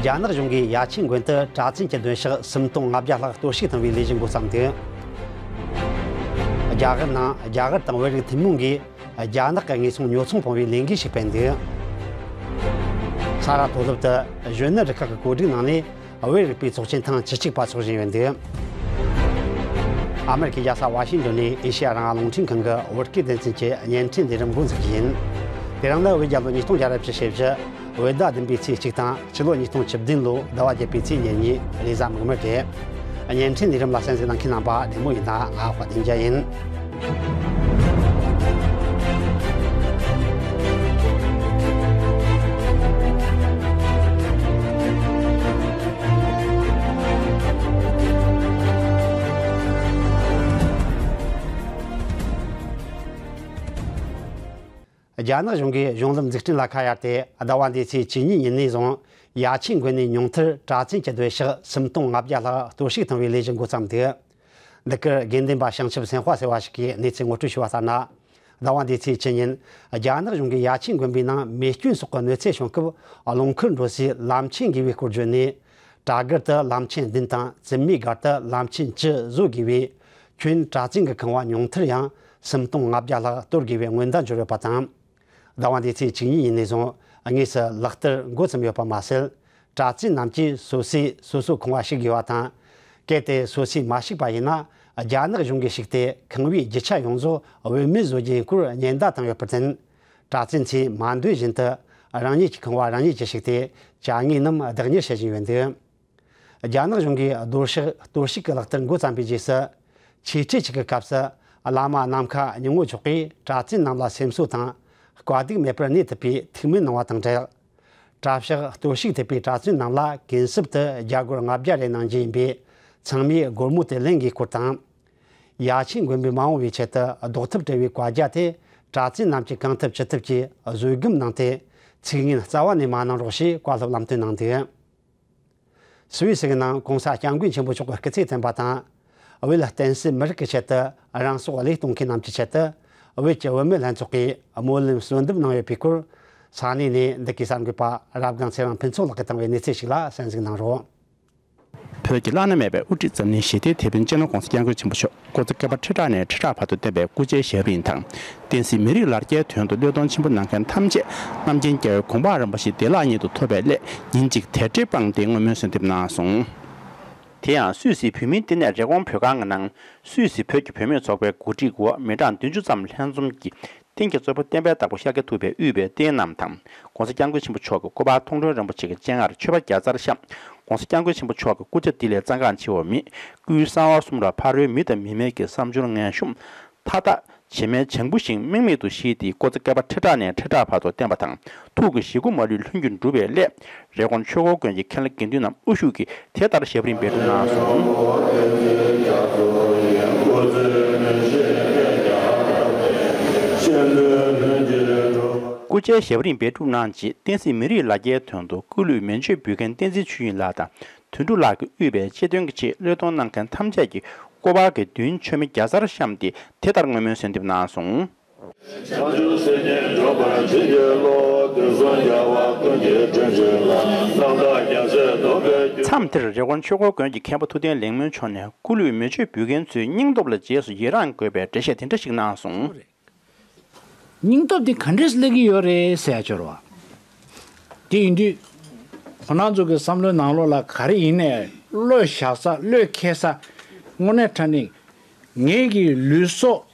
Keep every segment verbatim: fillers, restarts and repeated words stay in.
རྒྱ་ནག་གཞུང་གིས་ཡ་ཆེན་དགོན་དུ་གྲྭ་བཙུན་གྱི་གདན་ཞག་སུམ་སྟོང་ལྔ་བརྒྱ་ལྷག་གཏོར་བཤིག་བཏང་བའི་ལས་གཞི་འགོ་བརྩམས་འདུག། རྒྱ་གར་ནང་རྒྱ་གར་དང་བོད་རིགས་ཐུན་མོང་གིས་རྒྱ་ནག་གི་དངོས་ཟོག་ཉོ་ཚོང་སྤོང་བའི་ལས་འགུལ་ཞིག་སྤེལ་འདུག། ས་རཱ་མཐོ་སློབ་ཏུ་གཞོན་ནུ་རུ་ཁག་གི་གོ་སྒྲིག་ནང་ནས་བོད་རིག་པའི་ཚོགས་ཆེན་ཐེངས་བཅུ་གཅིག་པ་འཚོགས་བཞིན་ཡོད་འདུག། ཨ་མེ་རི་ཁའི་རྒྱལ་ས་ཝ་ཤིང་ཏོན་ནས་ཨེ་ཤེ་ཡ་རང་དབང་རླུང་འཕྲིན་ཁང་གི་བོད་སྐད་སྡེ་ཚན་གྱི་བརྙན་འཕྲིན་ལས་རིམ་འགོ་འཛུགས་རྒྱུ་ཡིན། དེ་རིང་ནི་བོད་རྒྱལ་ལོ་ཉིས་སྟོང་བརྒྱ་ར་བཅུ་ཞེ་བཞི། བོད་ཟླ་བདུན་པའི་ཚེས་གཅིག་དང་ཕྱི་ལོ་ཉིས་སྟོང་བཅུ་བདུན་ལོའི་ཟླ་བ་བརྒྱད་པའི་ཚེས་ཉེར་གཉིས། རེས་གཟའ་མིག་དམར་རེད། བརྙན་འཕྲིན་ལས་རིམ་ལ་གསན་གཟིགས་གནང་མཁན་རྣམ་པ་བདེ་མོ་ཡིན་ན་ང་དཔལ་ལྡན་རྒྱལ་ཡིན། རྒྱ་ནག་གཞུང་གིས་གཞུང་ལམ་འཛུགས་སྐྲུན་ལ་ཁ་གཡར་ཏེ། ཟླ་བ་འདིའི་ཚེས་བཅུ་གཉིས་ཉིན་ནས་བཟུང་ཡ་ཆེན་དགོན་ནས་ཉུང་མཐར་གྲྭ་བཙུན་གྱི་སྡོད་ཤག་སུམ་སྟོང་ལྔ་བརྒྱ་ལྷག་གཏོར་བཤིག་བཏང་བའི་ལས་གཞི་འགོ་བརྩམས་འདུག། འདི་གར་དགེ་འདུན་པ་བྱང་ཆུབ་སེམས་དཔའ་ཟེར་བ་ཞིག་གིས་གནས་ཚུལ་ངོ་སྤྲོད་ཞུས་པ་ལྟར་ན། ཟླ་བ་འདིའི་ཚེས་བཅུ་ཉིན་རྒྱ་ནག་གཞུང་གིས་ཡ་ཆེན་དགོན་པའི་ནང་མེ་སྐྱོན་སོགས་ཀྱི་གནོད་འཚེ་བྱུང་སྐབས། རླངས་འཁོར་འགྲོ་སའི་ལམ་ཆེན་བགོས་པའི་སྐོར་བརྗོད་ནས། གྲྭ་སྒར་དུ་ལམ་ཆེན་བདུན་དང་བཙུན་མའི་སྒར་དུ་ལམ་ཆེན་བཅུ་བཟོ་དགོས་པས། ཁྱོན་གྲྭ་བཙུན་གྱི་ཁང་བ་ཉུང་མཐར་ཡང་སུམ་སྟོང་ལྔ་བརྒྱ་ལྷག་གཏོར་དགོས་པའི་སྔོན་བརྡ་འབྱོར་ཡོད་པ་དང་། ཟླ་བ་འདིའི་ཚེས་བཅུ་གཉིས་ཉིན་ནས་བཟུང་དངོས་སུ་ལག་བསྟར་འགོ་བརྩམས་ཡོད་པ་མ་ཟད། གྲྭ་བཙུན་རྣམས་ཀྱིས་སོ་སོས་སོ་སོའི་ཁང་བ་བཤིག་དགོས་པ་དང་། གལ་ཏེ་སོ་སོས་མ་བཤིག་པ་ཡིན་ན། རྒྱ་ནག་གཞུང་གིས་བཤིག་སྟེ་ཁང་བའི་རྒྱུ་ཆ་ཡོངས་རྫོགས་བེད་མེད་བཟོ་རྒྱུའི་སྐོར་ཉེན་བརྡ་བཏང་ཡོད་པར་བརྟེན། གྲྭ་བཙུན་ཚོས་མ་འདོད་བཞིན་དུ་རང་ཉིད་ཀྱི་ཁང་བ་རང་ཉིད་ཀྱིས་བཤིག་སྟེ། གྱ་ངོས་རྣམས་བདག་གཉེར་བྱེད་བཞིན་ཡོད་འདུག། རྒྱ་ནག་གཞུང་གིས་གཏོར་བཤིག་གཏོར་བཤིག་གི་ལག་བསྟར་འགོ་བརྩམས་པའི་རྗེས་སུ། ཆོས་ཁྲིད་ཅིག་གི་སྐབས་སུ་བླ་མ་ནམ་མཁའ་སྙིང་པོ་མཆོག་གིས་གྲྭ་བཙུན་རྣམས་ལ་སེམས་གསོ་དང་། དཀའ་སྡུག་མེད་པར་གནས་ཐུབ་པའི་ཐུགས་སྨོན་གནང་བ་དང་འབྲེལ། གྲྭ་ཤག་གཏོར་བཤིག་ཐེབས་པའི་གྲྭ་བཙུན་རྣམས་ལ་གུན་གསབ་ཏུ་རྒྱ་སྒོར་ལྔ་བརྒྱ་རེ་གནང་རྒྱུ་ཡིན་པས། ཚང་མས་སྒོར་མོ་དེ་ལེན་དགོས་སྐོར་དང་། ཡ་ཆེན་དགོན་པའི་མ་འོངས་པའི་ཆེད་དུ་ཟློག་ཐབས་བྲལ་བའི་བཀའ་རྒྱ་དེ་གྲྭ་བཙུན་རྣམས་ཀྱིས་གང་ཐུབ་ཅི་ཐུབ་ཀྱིས་བཟོད་སྒོམ་གནང་སྟེ། ཚིག་ངན་རྩ་བ་ནས་མ་གནང་རོགས་ཞེས་བཀའ་སློབ་ལམ་སྟོན་གནང་འདུག། སུད་སི་གི་ནང་གོང་ས་སྐྱབས་མགོན་ཆེན་པོ་མཆོག་གི་སྐུ་ཚེ་བརྟན་པ་དང་། བོད་བསྟན་སྲིད་མི་རིགས་ཀྱི་ཆེད་དུ་རང་སྲོག་བློས་གཏོང་མཁན་རྣམས་ཀྱི་ཆེད་དུ། བོད་ཀྱི་བུད་མེད་ལྷན་ཚོགས་ཀྱིས་སྨོན་ལམ་གསོལ་འདེབས་གནང་ཡོད་པའི་སྐོར། ས་གནས་ནས་འདི་གའི་གསར་འགོད་པ་རབ་སྒང་ཚེ་རིང་ཕུན་ཚོགས་ལགས་ཀྱིས་བཏང་བའི་གནས་ཚུལ་ཞིག་ལ་གསན་གཟིགས་གནང་རོགས། བོད་ཀྱི་བླ་ན་མེད་པའི་དབུ་ཁྲིད་འཛམ་གླིང་ཞི་བདེའི་དེད་དཔོན་སྤྱི་ནོར་༸གོང་ས་༸སྐྱབས་མགོན་ཆེན་པོ་མཆོག་སྐུ་ཚེ་བསྐལ་པ་ཁྲི་ཕྲག་ནས་ཁྲི་ཕྲག་བར་དུ་བརྟན་པའི་སྐུ་ཚེའི་ཞབས་རིམ་དང་། བསྟན་སྲིད་མི་རིགས་ལ་རྒྱའི་དོན་དུ་བློས་གཏོང་ཆེན་པོ་གནང་མཁན་ཐམས་ཅད་རྣམ་མཁྱེན་རྒྱལ་བའི་དགོངས་པ་རིན་པོ་ཆེ་བདེ་བླག་ཉིད་དུ་ཐོབ་པའི་སླད་ཉིན་གཅིག་དེ་སྒྲིལ་སྤངས་ཏེ་བསྔོ་སྨོན་གསོལ་འདེབས་གནང་སོང་། དེ་ཡང་སུད་སིའི་བོད་མིའི་ལྟེ་གནས་རི་ཀོན་བོད་ཁང་གི་ནང་སུད་སི་བོད་ཀྱི་བུད་མེད་ཚོགས་པའི་གོ་སྒྲིག་འོག་མི་གྲངས་བདུན་ཅུ་ཙམ་ལྷན་འཛོམས་ཀྱིས། རྟེན་གྱི་གཙོ་བོ་བསྟན་པའི་བདག་པོ་ཤཱཀྱ་ཐུབ་པས་དབུས་པའི་རྟེན་རྣམས་དང་། ༸གོང་ས་༸སྐྱབས་མགོན་ཆེན་པོ་མཆོག་གི་སྐུ་པར་མཐོང་གྲོལ་རིན་པོ་ཆེ་གི་སྤྱན་སྔར་མཆོད་པ་བརྒྱ་རྩར་བཤམས། ༸གོང་ས་༸སྐྱབས་མགོན་ཆེན་པོ་མཆོག་གི་སྐུ་ཚེ་འདི་ལས་རྩ་འགངས་ཆེ་བ་མེད། སྐུའི་གསང་བ་གསུམ་ར་ཕ་རོལ་མི་དང་མི་མེད་ཀྱི་བསམ་སྦྱོར་ངན་ཤོམ། མཐའ་དག་བྱེ་མའི་བྱང་བུ་བཞིན་རྨེག་མེད་དུ་བཞེས་ཏེ་སྐུ་ཚེ་བསྐལ་པ་ཁྲི་ཕྲག་ནས་ཁྲི་ཕྲག་བར་དུ་བརྟན་པ་དང་། ཐུགས་ཀྱི་བཞེད་དགུ་མ་ལུས་ལྷུན་གྱིས་འགྲུབ་པའི་སླད། རི་ཀོན་ཆོས་འཁོར་དགོན་གྱི་མཁན་བླ་དགེ་འདུན་རྣམས་དབུ་བཞུགས་ཀྱིས་དེ་ལྟར་ཞབས་རིམ་འབད་སྒྲུབ་གནང་སོང་། སྐུ་ཚེའི་ཞབས་རིམ་འབད་སྒྲུབ་གནང་རྗེས། བསྟན་སྲིད་མི་རིགས་ལ་རྒྱའི་དོན་དུ་སྐུ་ལུས་མེ་མཆོད་འབུལ་མཁན་བསྟན་འཛིན་ཆོས་དབྱིངས་ལགས་དང་། དོན་གྲུབ་ལགས་ཀྱིས་དབུས་པའི་སྤྱི་དོན་གྱི་ཆེད་བློས་གཏོང་གནང་མཁན་ཐམས་ཅད་ཀྱི་སྐུ་པར་གྱི་མདུན་མཆོད་མེ་བརྒྱ་རྩར་བཤམས་ཏེ་དེ་ལྟར་བསྔོ་སྨོན་གསོལ་འདེབས་གནང་སོང་། མཚམས་དེར་རི་ཀོན་ཆོས་འཁོར་དགོན་གྱི་མཁན་པོ་ཐུབ་བསྟན་ལེགས་སྨོན་མཆོག་ནས་སྐུ་ལུས་མེ་མཆོད་འབུལ་མཁན་ཚོའི་སྙིང་སྟོབས་ལ་རྗེས་སུ་ཡི་རངས་དགོས་པའི་འགྲེལ་བཤད་དེ་འདྲ་ཞིག་གནང་སོང་། སྙིང་སྟོབས་འདི་ག་འདྲས་སླེབས་ཀྱི་ཡོད་རེད་ཟེར་ཡ་ཅིག་ཡོད་རེད་བ། དེ་ཡིན་དུས། ཁོང་རྣམ་ཚོ་གི་བསམ་བློའི་ནང་ལོགས་ལ་ག་རེ་ཡིན་ནའི་བློས་བཞག་ས་བློས་འཁེལ་ས། དངོས་གནས་དྲང་གནས། ངེད་ཀྱི་ལུས་སྲོག་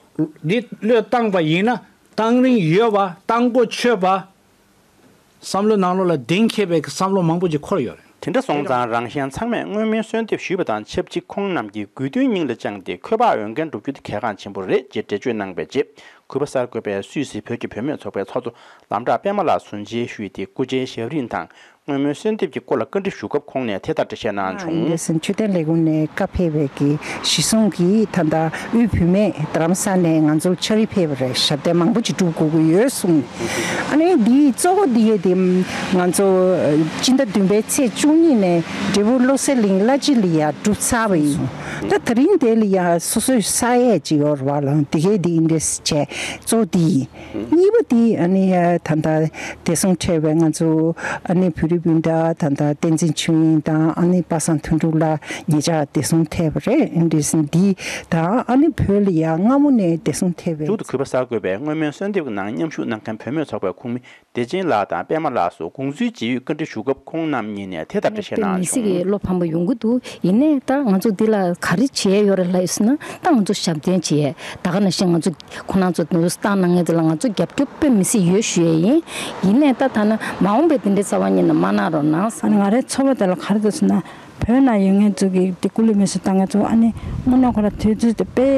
འདི་བློས་བཏང་པ་ཡིན་ན་བཏང་རིན་ཡོད་པ། བཏང་གོ་ཆོད་པ། བསམ་བློའི་ནང་ལོགས་ལ་གདེང་འཁེལ་བའི་བསམ་བློ་མང་པོ་ཅིག་འཁོར་ཡོད་རེད། དེ་འདྲ་སོང་ཙང་རང་གཞན་ཚང་མས་བསྔོ་སྨོན་གསོལ་འདེབས་ཞུས་པ་དང་ཆབས་ཅིག་ཁོང་རྣམས་ཀྱིས་དགོས་འདུན་སྙིང་ལ་བཅངས་ཏེ་འཁོས་དཔག་འོས་འགན་བསྒྲུབ་རྒྱུ་དེ་གལ་འགངས་ཆེན་པོ་རེད་ཅེས་འགྲེལ་བརྗོད་གནང་བའི་རྗེས། གུས་པ་གསར་འགོད་པས་སུད་སི་བོད་ཀྱི་བུད་མེད་ཚོགས་པའི་ཚོགས་གཙོ་ལམ་བྲག་པད་མ་ལགས་གསུང་མཇལ་ཞུས་ཏེ་སྐུ་མཇལ་ཞབས་རིམ་དང་། བསྔོ་སྨོན་གསོལ་འདེབས་ཀྱི་སྐོར་ལ་བཀའ་འདྲི་ཞུ་སྐབས་ཁོང་ནས་དེ་ལྟར་འགྲེལ་བཤད་གནང་བྱུང་། ཨ་ནི་འདི་སེམས་མཆོད་རྟེན་ལས་ཁུངས་ནས་བཀའ་ཕེབས་པའི་གི་གཞི་བཟུང་གིས་ད་ལྟ་དབུས་བུད་མེད་རྡ་རམ་ས་ནས་ང་ཚོར་ཕྱག་བྲིས་ཕེབས་པ་རེད། ཞབས་བརྟན་མང་པོ་ཅིག་སྒྲུབ་དགོས་ཀྱི་ཡོད་གསུངས། ཨ་ནི་འདིའི་གཙོ་བོ་འདི་ཡས་དེ་ང་ཚོ་སྤྱི་ཟླ་བདུན་པའི་ཚེས་བཅུ་གཉིས་ནས་འབྲས་སྤུངས་བློ་གསལ་གླིང་བླ་སྤྱི་ལ་ཡ་གྲུབ་ཚར་བ་ཡིན། ད་དེ་རིང་དེ་ལ་ཡ་སོ་སོའི་ས་ཡས་ཅིག་ཡོད་རེད་བ་ལ། དེ་གས་དེ་འདྲས་བྱས་གཙོ་བོ་འདི་ཡིན། གཉིས་པ་དེ་ཨ་ནི་ད་ལྟ་བདེ་སྲུང་ཁྲལ་བའི་ང་ཚོ་ཨ་ནི་བོད་ སྤུན་ཟླ་ད་ལྟ་བསྟན་འཛིན་ཆོས་དབྱིངས་དང་ཨ་ནི་པ་སངས་དོན་གྲུབ་ལགས་ཉེ་ཆར་བདེ་སྲུང་ཐེབས་པ་རེད། འདི་འདི་དང་ཨ་ནི་བོད་ལ་ཡང་སྔ་མོ་ནས་བདེ་སྲུང་ཐེབས་པའི། མཇུག་ཏུ་གུས་པ་གསར་འགོད་པས་སྔོན་མའི་གསོལ་འདེབས་ཀྱི་ནང་མཉམ་ཞུགས་གནང་མཁན་བུད་མེད་ཚོགས་པའི་ཁོངས་མི་བདེ་ཆེན་ལགས་དང་པད་མ་ལགས་སུ་དགོངས་ཚུལ་ཇི་ཡོད་བཀའ་འདྲི་ཞུ་སྐབས། ཁོང་རྣམ་གཉིས་ནས་དེ་ལྟར་འགྲེལ་བཤད་གནང་བྱུང་། དཔེ་མི་སྲིད་ཀྱི་བློ་ཕམ་པོ་ཡོང་གི་འདུག་ཡིན་ནའི་ད་ང་ཚོ་འདི་ལ་ག་རེ་བྱེད་ཡས་ཡོད་རེད་ལབ་ཡོད་ཟེར་ན། ད་ང་ཚོ་ཞབས་བརྟན་བྱེད་ཡས། ད་ག་ནང་བཞིན་ང་ཚོ་ཁོ་རང་ཚོ་ནུས་སྟངས་གནང་མཁན་ཚོ་ལ་ང་ཚོ་རྒྱབ་སྐྱོར་དཔེ་མི་སྲིད་ཡོད་ཞུ་ཡས་ཡིན། ཡིན་ནའི་ད་ཐ་ན་མ་འོངས་པའི་དེ་འདྲའི་རྩ་བ་ཉིད་ནས་མ་གནང་རོགས་གནང་། ཨ་ནི་ང་རའི་ཚོར་བ་དེ་ལ་ག་རེ་འདུག་ཟེར་ན། བོད་ནང་ཡོད་མཁན་ཚོ་གིས་དེ་སྐུ་ལུས་མེ་སྲེག་བཏང་མཁན་ཚོ་ཨ་ནི་དངོས་གནས་ཁོ་ར་དུས་ཚོད་དེ་དཔེ་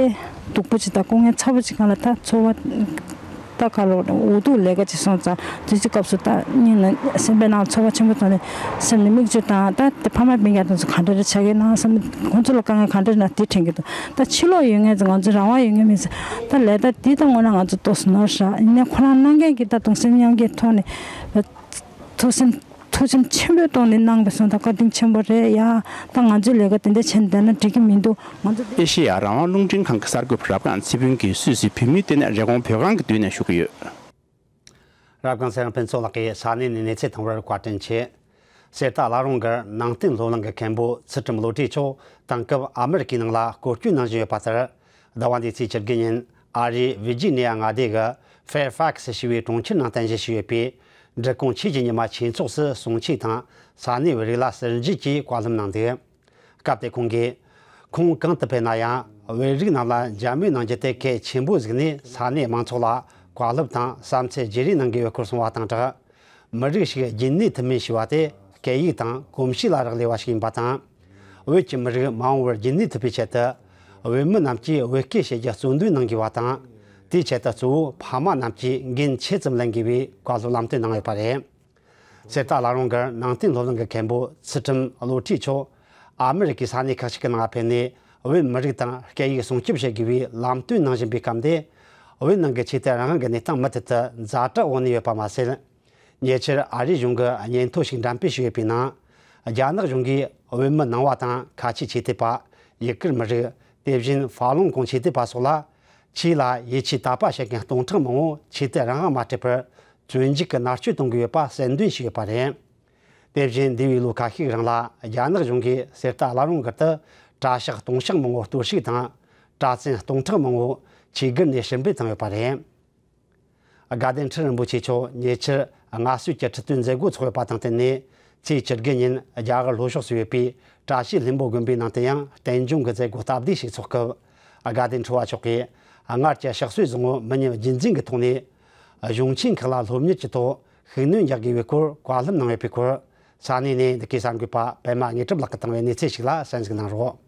སྡུག་པོ་ཅིག་དང་སྐུ་ངལ་ཚ་པོ་ཅིག་སྒང་ལ་ད་ཚོར་བ་ད་ག་ལོ་འུ་ཐུག་ལས་ཀ་ཅིག་སོང་ཙང་དུས་ཚོད་སྐབས་སུ་ད་སྙིང་ལ་སེམས་པའི་ནང་ཚོར་བ་ཆེན་པོ་བྱུང་ནས་སེམས་ནས་མིག་ཆུ་བཏང་། ད་དེ་ཕ་མ་སྤུན་ཀྱག་དེ་ཚོ་ག་འདྲ་རེ་བྱ་གི་ན་བསམ། ཁོང་ཚོ་ལ་དཀའ་ངལ་ག་འདྲ་ན་དེ་དྲན་གྱི་འདུག་ད་ཕྱི་ལོགས་ཡོད་མཁན་ཚོ་ང་ཚོ་རང་དབང་ཡོད་མཁན་མིན་ཙང་ད་ལས་ད་འདི་ད་དངོས་གནས་ང་ཚོ་ཏོག་ཙམ་ནོར་ཤག་ཡིན་ནའི་ཁོ་རང་གནང་མཁན་གྱི་ད་གདུང་སེམས་མཉམ་སྐྱེད་ཐོག་ནས་ཐུགས་སེམས་ཐུགས་སེམས་ཆེན་པོའི་ཐོག་ནས་གནང་བ་སོང་ད་བཀའ་དྲིན་ཆེན་པོ་རེད་ཡ། ད་ང་ཚོའི་ལས་ཀ་དེ་འདྲ་བྱས་ནས་བསྡད་ན་འགྲིག་གི་མི་འདུག་ང་ཚོ། ཨེ་ཤེ་ཡ་རང་དབང་རླུང་འཕྲིན་ཁང་གི་གསར་འགོད་པ་རབ་སྒང་ཚེ་ཕུན་གྱིས་སུད་སིའི་བོད་མིའི་ལྟེ་གནས་རེབ་གོང་བོད་ཁང་གི་མདུན་ནས་ཞུ་གི་ཡོད། རབ་སྒང་ཚེ་རིང་ཕུན་ཚོགས་ལགས་ཀྱིས་ས་གནས་ནས་གནས་ཚུལ་བཏང་བར་བཀའ་དྲིན་ཆེ། གསེར་རྟ་བླ་རུང་གི་ནང་བསྟན་སློབ་གླིང་གི་མཁན་པོ་ཚུལ་ཁྲིམས་བློ་གྲོས་མཆོག་དེང་སྐབས་ཨ་མི་རི་ཀའི་ནང་ལ་སྐོར་སྐྱོད་གནང་བཞིན་ཡོད་པ་ལྟར། ཟླ་བ་འདིའི་ཚེས་བཅུ་དགུ་ཉིན་ཨ་རིའི་ཝི་ཇི་ནི་ཡ་མངའ་སྡེ་གི་ཧྥེར་ཧྥེག་སི་ཞེས་པའི་གྲོང་ཁྱེར་ནང་རྟེན་གཞི་བྱས་ཡོད་པའི་འབྲི་གུང་ཆོས་ཀྱི་ཉི་མ་ཆོས་ཚོགས་སུ་གསུང་ཆོས་དང་ས་གནས་བོད་རིགས་ལ་ཟུར་འཇུག་གིས་བཀའ་སློབ་གནང་འདུག་སྐབས་དེར་ཁོང་གིས། ཁོང་གང་དུ་ཕེབས་ན་ཡང་བོད་རིགས་རྣམས་ལ་འཇབ་རྒོལ་གནང་རྒྱུ་དེ་གལ་ཆེན་པོ་གཟིགས་ནས་ས་གནས་མང་ཚོགས་ལ་བཀའ་སློབ་དང་བསམ་ཚུལ་བརྗེ་རེས་གནང་གི་ཡོད་སྐོར་གསུངས་པ་དང་སྦྲགས། མི་རིགས་ཤིག་རྒྱུན་གནས་ཐུབ་མིན་ཞེས་པ་དེ་སྐད་ཡིག་དང་གོམས་གཤིས་ལ་རག་ལས་པ་ཞིག་ཡིན་པ་དང་། བོད་ཀྱི་མི་རིགས་མ་འོངས་པར་རྒྱུན་གནས་ཐུབ་པའི་ཆེད་དུ། བོད་མི་རྣམས་ཀྱིས་བོད་སྐད་བཤད་རྒྱུ་རྩོད་འདོན་གནང་དགོས་པ་དང་། དེའི་ཆེད་དུ་གཙོ་བོ་ཕ་མ་རྣམས་ཀྱིས་འགན་ཆེ་ཙམ་ལེན་དགོས་པའི་བཀའ་སློབ་ལམ་སྟོན་གནང་ཡོད་པ་རེད། གསེར་རྟ་བླ་རུང་གི་ནང་བསྟན་སློབ་གླིང་གི་མཁན་པོ་ཚུལ་ཁྲིམས་བློ་གྲོས་མཆོག་ཨ་མི་རི་ཀའི་ས་གནས་ཁག་ཅིག་གི་ནང་ཕེབས་ནས་བོད་མི་རིགས་དང་སྐད་ཡིག་སྲུང་སྐྱོབ་བྱེད་དགོས་པའི་ལམ་སྟོན་གནང་བཞིན་པའི་སྐབས་འདིར། བོད་ནང་གི་ཆོས་དད་རང་དབང་གི་གནས་སྟངས་མུ་མཐུད་དུ་ཛ་དྲག་འོག་ནས་ཡོད་པ་མ་ཟད། ཉེ་ཆར་ཨ་རིའི་གཞུང་གིས་སྙན་ཐོ་ཞིག་འགྲེམས་སྤེལ་ཞུས་ཡོད་པའི་ནང་། རྒྱ་ནག་གཞུང་གིས་བོད་མི་ནང་པ་དང་ཁ་ཆེ་ཆོས་དད་པ། ཡུ་གུར་མི་རིགས། དེ་བཞིན་ཧྥ་ལུང་ཀོང་ཆོས་དད་པ་སོགས་ལ། ཆོས་ལ་ཡིད་ཆེས་དད་པ་བྱེད་མཁན་སྟོང་ཕྲག་མང་པོ་ཆོས་དད་རང་དབང་མ་སྤྲད་པར། བཙོན་འཇུག་གི་མནར་གཅོད་གཏོང་གི་ཡོད་པ་གསལ་འདོན་བྱས་ཡོད་པ་རེད། དེ་བཞིན་འདས་པའི་ལོ་ཁ་ཤས་རིང་ལ་རྒྱ་ནག་གཞུང་གིས་གསེར་རྟ་བླ་རུང་སྒར་དུ་གྲྭ་ཤག་སྟོང་ཕྲག་མང་པོ་གཏོར་བཤིག་དང་། གྲྭ་བཙུན་སྟོང་ཕྲག་མང་པོ་ཆོས་སྒར་ནས་ཕྱིར་འབུད་བཏང་ཡོད་པ་རེད། དགའ་ལྡན་ཁྲི་རིན་པོ་ཆེ་མཆོག་ཉེ་ཆར་སྔ་གསོལ་གྱི་ཁྲི་སྟོན་མཛད་སྒོ་འཚོགས་ཡོད་པ་དང་བསྟུན་ནས། ཚེས་བཅུ་དགུ་ཉིན་རྒྱ་གར་ལྷོ་ཕྱོགས་སུ་ཡོད་པའི་བཀྲ་ཤིས་ལྷུན་པོ་དགོན་པའི་ནང་དུ་ཡང་རྟེན་འབྱུང་གི་མཛད་སྒོ་སྟབས་བདེ་ཞིག་འཚོགས་སྐབས། དགའ་ལྡན་ཁྲི་པ་མཆོག་གིས་སྔར་གྱི་ཕྱག་སྲོལ་བཟང་པོ་མི་ཉམས་རྒྱུན་འཛིན་གྱི་ཐོག་ནས། གཞུང་ཆེན་ཁག་ལ་སློབ་གཉེར་གྱི་ཐོག་ཤུགས་སྣོན་རྒྱག་དགོས་པའི་སྐོར་བཀའ་སློབ་གནང་ཡོད་པའི་སྐོར། ས་གནས་ནས་འདི་གའི་གསར་འགོད་པ་པད་མ་དངོས་གྲུབ་ལགས་ཀྱིས་བཏང་བའི་གནས་ཚུལ་ཞིག་ལ་གསན་གཟིགས་གནང་རོགས།